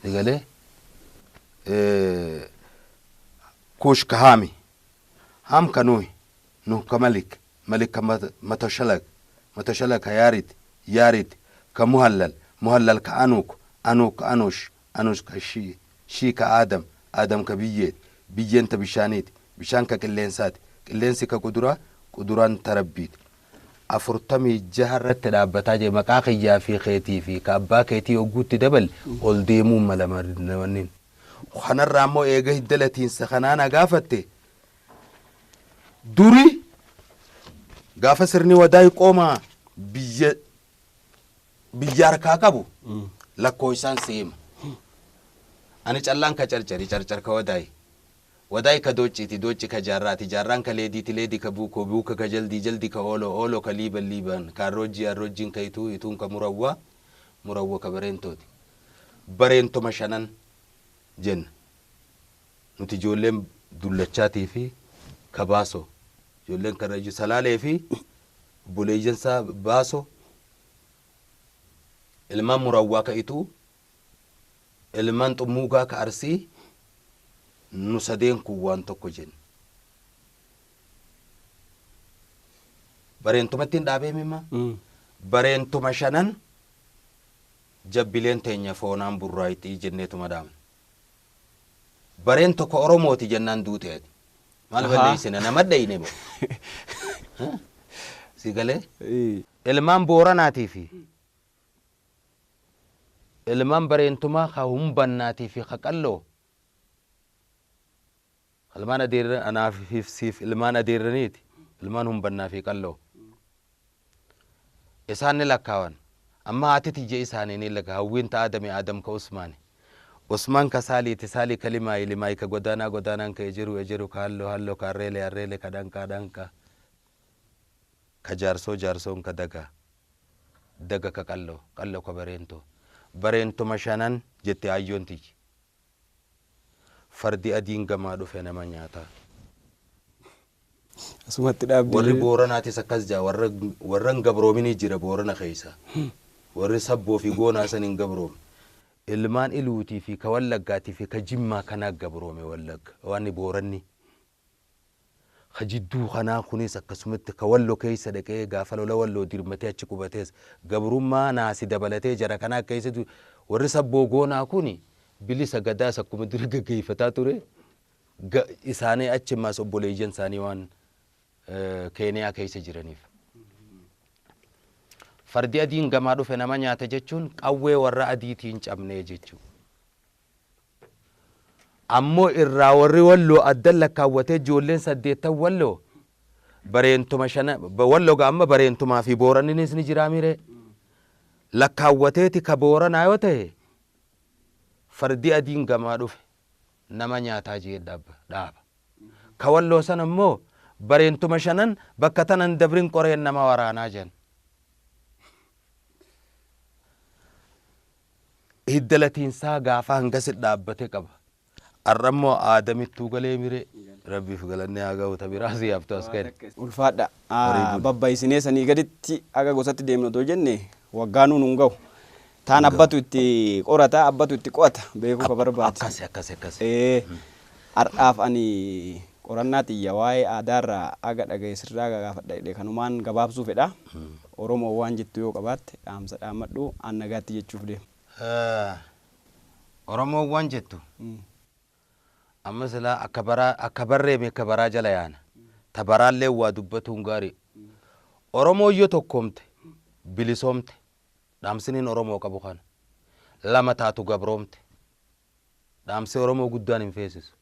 Egalee Kuush ka Haami. Haam ka Nuhi. Nuh ka Malik. Malik ka Matoshalag. Matoshalag ka Yaarid. Yaarid ka Muhallal. Muhallal ka Anuuk. Anuuk ka Anush. Anush ka Shii. Shii ka Aadam. Aadam ka biyyeeti. Biyyeen ta bishaaniiti. Bishaan ka qilleensaati. Qilleensi ka kuduraa. Kuduraan ta rabbiiti. 46 irratti dhaabbataa jira maqaa kiyyaa fi keetii fi ka abbaa keetii hogguutti dabal ol deemuu mala wannin. Kanarraa immoo eega hidda latiinsa kanaa na gaafatte duri gaafa sirni wadaay qoomaa biyya harkaa qabu lakkoo isaan seema. Ani callaan ka carcari carcar ka wadaayi. Wadaay ka doocciiti doocci ka jaarraati jaarraan ka leediiti leedi ka buukoo buuka ka jaldii jaldi ka ooloo ooloo ka liiban liiban ka arroojjii arroojjiin ka ituu ituun ka murawwaa murawwa ka bareentooti. Bareentoma shanan jenna. Nuti ijoolleen dullachaatii fi ka baasoo ijoolleen karrayyuu salaalee fi obboleeyyansaa baasoo ilmaan murawwaa ka ituu ilmaan xummuugaa ka arsii nu sadeen kun waan tokko jenna. Bareentumatti hin dhaabee mimma? Bareentuma shanan jabbileen teenya foonaan burraayitii jenneetuma dhaabna. Bareen tokko Oromooti jennaan duuteeti. Maal balleessina nama dhayine moo? Si galee? Ilmaan Booranaatii fi ilmaan bareentumaa ka humbannaatii fi ka qalloo ilmaan adeerran anaaf siif ilmaan adeerraniiti ilmaan humbannaa fi qalloo isaan ni lakkaawan amma haati tiyya isaanii ni lakka hawwiin ta Aadame Aadam ka Usmaani Usmaan ka Saaliiti Saalii ka Limaayi Limaayi ka Godaanaa Godaanaan ka Ejeruu Ejeruu ka Halloo Halloo ka Arreelee Arreelee ka Dhanqaa Dhanqaa ka Jaarsoo Jaarsoon ka Dagaa Daga ka Qalloo Qalloo ka Bareentoo Bareentuma shanan jette hayyoon tiyyi. Fardi adiin gamaa dhufe nama nyaataa. Asumatti dhaabdee. Warri Booranaatis akkas jaa warra hin gabroominii jira Boorana keessa. Warri sabboo fi goonaa san hin gabroomne. Ilmaan Iluutii fi ka Wallaggaatii fi ka Jimmaa kanaa gabroome Wallagga waan Booranni. Ka jidduu kanaa kunis akkasumatti ka Walloo keessa dhaqee gaafa lola Walloo dirmatee achi qubatees gabrummaa naasi dabalatee jara kanaa keessatti warri sabboo goonaa kuni bilisa gadaas akkuma duri gaggeeffataa ture. Isaanii achi ammaas obboleeyyan isaanii waan Keeniyaa keessa jiraniif. Fardi adiin gamaa dhufe nama nyaata jechuun qawwee warra adiitiin cabnee jechuudha. Ammoo irraa warri Walloo addan lakkaawwatee ijoolleen 8 Walloo bareentuma shana Walloo amma bareentumaa fi Booranninis ni jiraa miree. Lakkaawwateeti ka Booranaa yoo ta'e fardi adiin gamaa dhufe nama nyaataa jee dhaaba. Ka Walloo sana immoo bareentuma shanan bakka tanan dabrin qoreen nama waraanaa jen. Hidda latiinsaa gaafa hangasi dhaabbate qaba. Arrammoo aadamittuu galee miree rabbiif galannee haa ga'u ta biraa si yaaftu as gadi. Ulfaadha. Babba'isinee sanii gaditti aga gosatti deemnu otoo jenne waggaa nuun hin ga'u. Taan abbatu itti qorata, abbatu itti qo'ata beekuu ka barbaade. Akkasi akkasi akkasi. Har'aaf ani qorannaa xiyya waa'ee aadaarraa aga dhaga'e sirraa gaafadha jedhe kanumaan gabaabsuu fedha. Oromoo waan jettu yoo qabaatte dhaamsa dhaammadhu an nagaatti jechuuf deema. Oromoo waan jettu amma silaa akka baraa akka barreeme akka baraa jala yaana. Ta baraallee waa dubbatuun gaarii. Oromoo yoo tokkoomte bilisoomte dhaamsiniin Oromoo qabu kana. Lama taatu gabroomte. Dhaamsi Oromoo guddaan hin feesisu.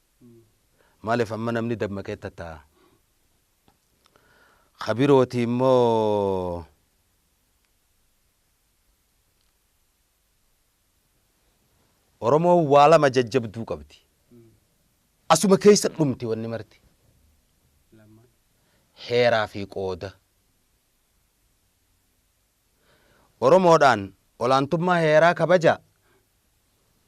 Maaliif amma namni dammaqee tattaa'a. Kabirooti immoo Oromoo waa lama jajjabduu qabdi. Asuma keessa dhumti wanni marti. Heeraa fi qooda. Oromoodhaan olaantummaa heeraa kabaja.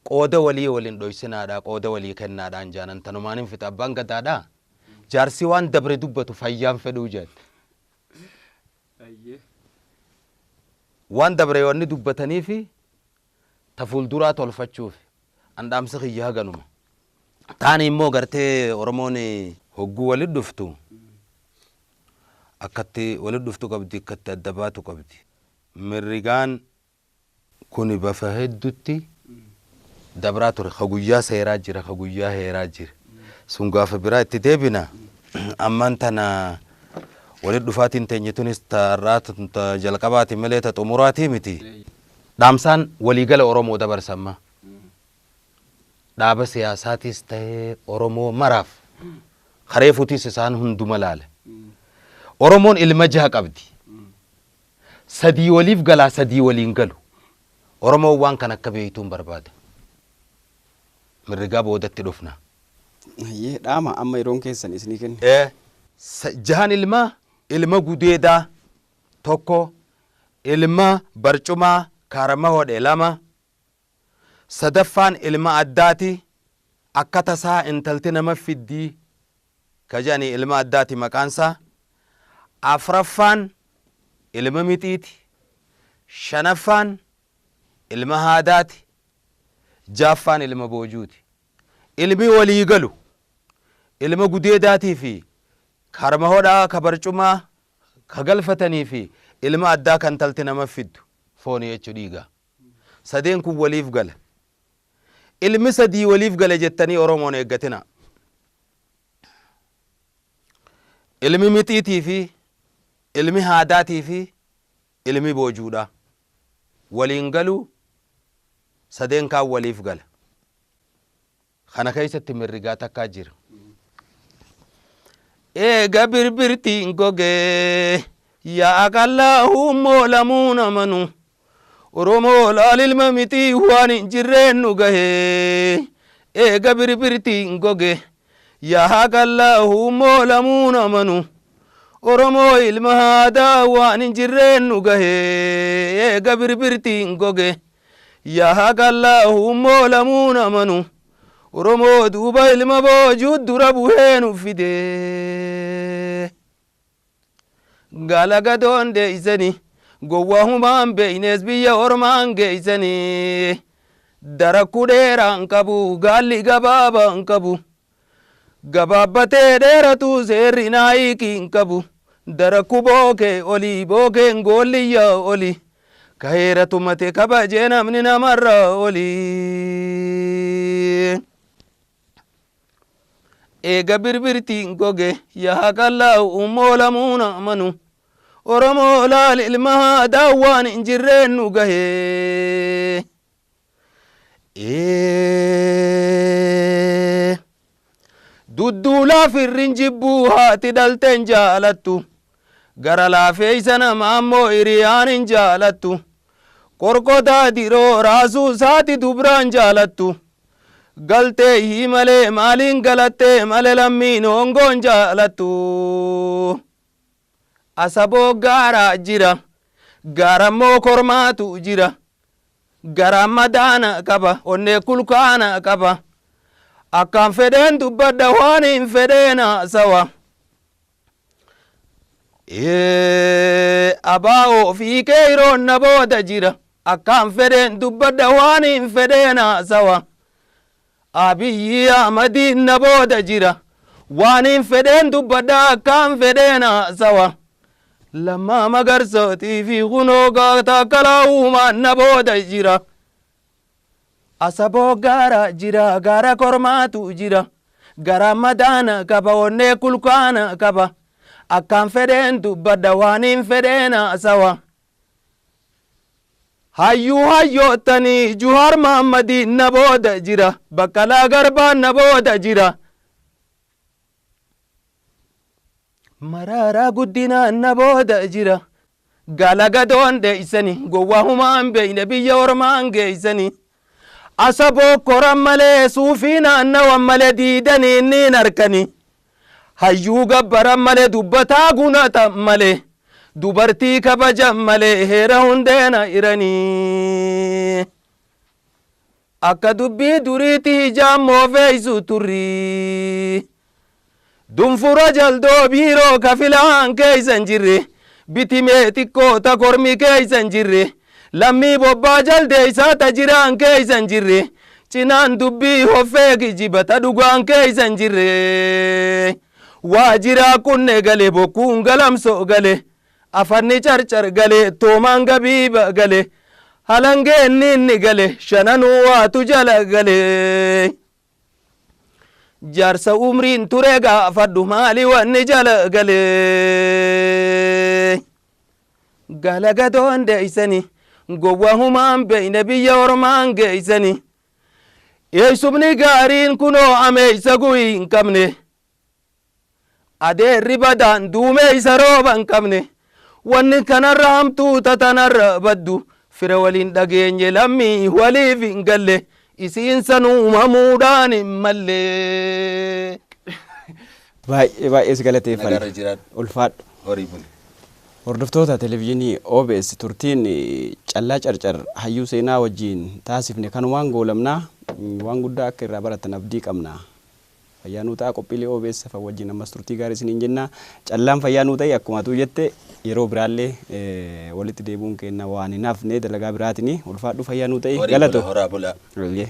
Qooda walii waliin dhoysinaadha, qooda walii kennaadhaan jaanan tanumaan hin fixa abbaan gadaadha. Jaarsi waan dabre dubbatu fayyaan fedhuu jette. Waan dabre wanni dubbatanii fi ta fuulduraa tolfachuuf an dhaamsa kiyya haganuma. Taani immoo gartee Oromoon hogguu walit dhuftu akkatti walit dhuftu qabdi, akkatti adda baatu qabdi. Mirrigaan kuni bafa hedduutti dabraa ture. Ka guyyaa seeraa jira, ka guyyaa heeraa jira. Sun gaafa biraa itti deebina. Ammaan tana walit dhufaatiin teenye tunis ta har'aa ta jalqabaati malee ta xumuraatii miti. Dhaamsaan waliigala Oromoo dabarsamma. Dhaaba siyaasaatis ta'ee Oromoo maraaf kareefutis isaan hunduma laala. Oromoon ilma jaha qabdi. 3 waliif galaa 3 waliin galu. Oromoon waan kan akka beektuun barbaada. Mirrigaa boodatti dhufna. Hayyee dhaama amma yeroon keessan isinii kenne. Jahan ilma ilma gudeedaa 1, ilma barcumaa kaarama hodhe 2, sadaffaan ilma addaati akka tasaa intalti nama fiddii ka jedhani ilma addaati maqaansaa, 4ffaan ilma mixiiti, 5ffaan ilma haadaati, 6ffaan ilma boojuuti. Ilmi walii galu ilma gudeedaatii fi karma hodhaa ka barcumaa ka galfatanii fi ilma addaa kan talti nama fiddu fooni jechuu dhiigaa. 3 kun waliif gala. Ilmi 3 waliif gala jettanii Oromoon eeggatina. Ilmi mixiitii fi ilmi haadaatii fi ilmi boojuudha. Waliin galuu 3 kaan waliif gala. Kana keessatti mirrigaa takkaa jira. Eega birbirtiin gogee yaa qallaa hummoo lamuun amanu. Oromoo laal ilma mixii waan hin jirreen nu gahee. Eega birbirtiin goge yaa qallaa hummoo lamuun amanu. Oromoo ilma haadaa waan hin jirreen nu gahee. Eega birbirtiin goge yaa qallaa hummoo lamuun amanu. Oromoo duuba ilma boojuu dura bu'ee nu fide. Gala gadoon deeysanii gowwaa humaan beeynees biyya ormaan geeysanii. Darakkuu dheeraan qabu gaalli gabaabaan qabu. Gabaabbatee dheeratu seerri naayikii hin qabu. Darakku bookee olii bookeen goolliyya oli. Kaheera tumate kabajee namni namarra oli. Eega birbirtiin goge yaa qallaa ummoo lamuun amanu. Oromoo laal ilma haadaa waan hin jirreen nu gahee. Dudduulaa firrin jibbuu haati dhalteen jaalattu. Gara laafeeysa nama ammoo hiriyaan hin jaalattu. Qorqotaa diroo raasuu saati dubraan jaalattu. Galtee hii malee maaliin galattee malee lammiin hongoon jaalattu. Asaboo gaaraa jira. Gaarammoo kormaatu jira. Garaan madaana qaba. Onnee kulkaana qaba. Akkaan fedheen dubbadha waan hin fedheen haasawa. Abaa'oo fi qeeroon na booda jira. Akkaan fedheen dubbadha waan hin fedheen haasawa. Abiyyi Ahmadiin na booda jira. Waan hin fedheen dubbadha akkaan fedheen haasawa. Lammaa Magarsootii fi kunoo Taakkalaa Uumaan na booda jira. Asaboo gaara jira gaara kormaatu jira. Gara madaana qaba onnee kulkaana qaba. Akkaan fedheen dubbadha waan hin fedheen haasawa. Hayyuu hayyoottanii Juhaar Mahammadiin na booda jira. Baqqalaa Garbaan na booda jira. Maraaraa Guddinaan na booda jira. Galagadoon dheeysani gowwaa humaan beeyne biyya ormaan geeysani. Asaboo koran malee suufii naannawan malee diidanii niin harkani. Hayyuu gabbaran malee dubbataa gunatan malee. Dubartii kabajan malee heera hundeena iranii. Akka dubbii duriitti hijaan moofeeysu turrii. Dunfura jaldoo biiroo kafilaan keeysan jirre. Bitimee xiqqoo ta kormi keeysan jirre. Lammii bobbaa jaldeeysaa ta jiraan keeysan jirre. Cinaan dubbii hoffee kijiba ta dhugaan keeysan jirre. Waa jiraa kunne gale bokkuun galamsoo gale. Afanni carcar gale toomaan gabiiba gale. Halangeen ninni gale shananuu waatu jala gale. Jaarsa umriin ture gaafadhu maali wanni jala gale. Galagadoon deeysani gowwa humaan beeyne biyya ormaan geeysani. Eeysumni gaariin kunoo ameeysa guyi hin qabne. Adeerri badaan duumeeysa rooba hin qabne. Wanni kanarra hamtuu tatanarra baddu. Fira waliin dhageenye lammii waliif hin galle. Isiin san uumamuudhaan hin malle. Baay'ee baay'ee si galateeffanna. Nagarra jiraadhu. Ulfaadhu. Horii buli. Hordoftoota televezyiinii OBS turtiin Callaa Carcar hayyuu seenaa wajjin taasifne kanumaan goolamnaa waan guddaa akka irraa baratan abdii qabna. Fayyaa nuu ta'a qophiilee OBS hafan wajjin ammas turtii gaarii isiniin jenna. Callaan fayyaa nuu ta'e akkuma atuu jette yeroo biraallee walitti deebi'uun keenya waan hin hafne dalagaa biraatiin ulfaadhu fayyaa nuu ta'e Horii bula galatu. horaa bulaa. Eeyyee.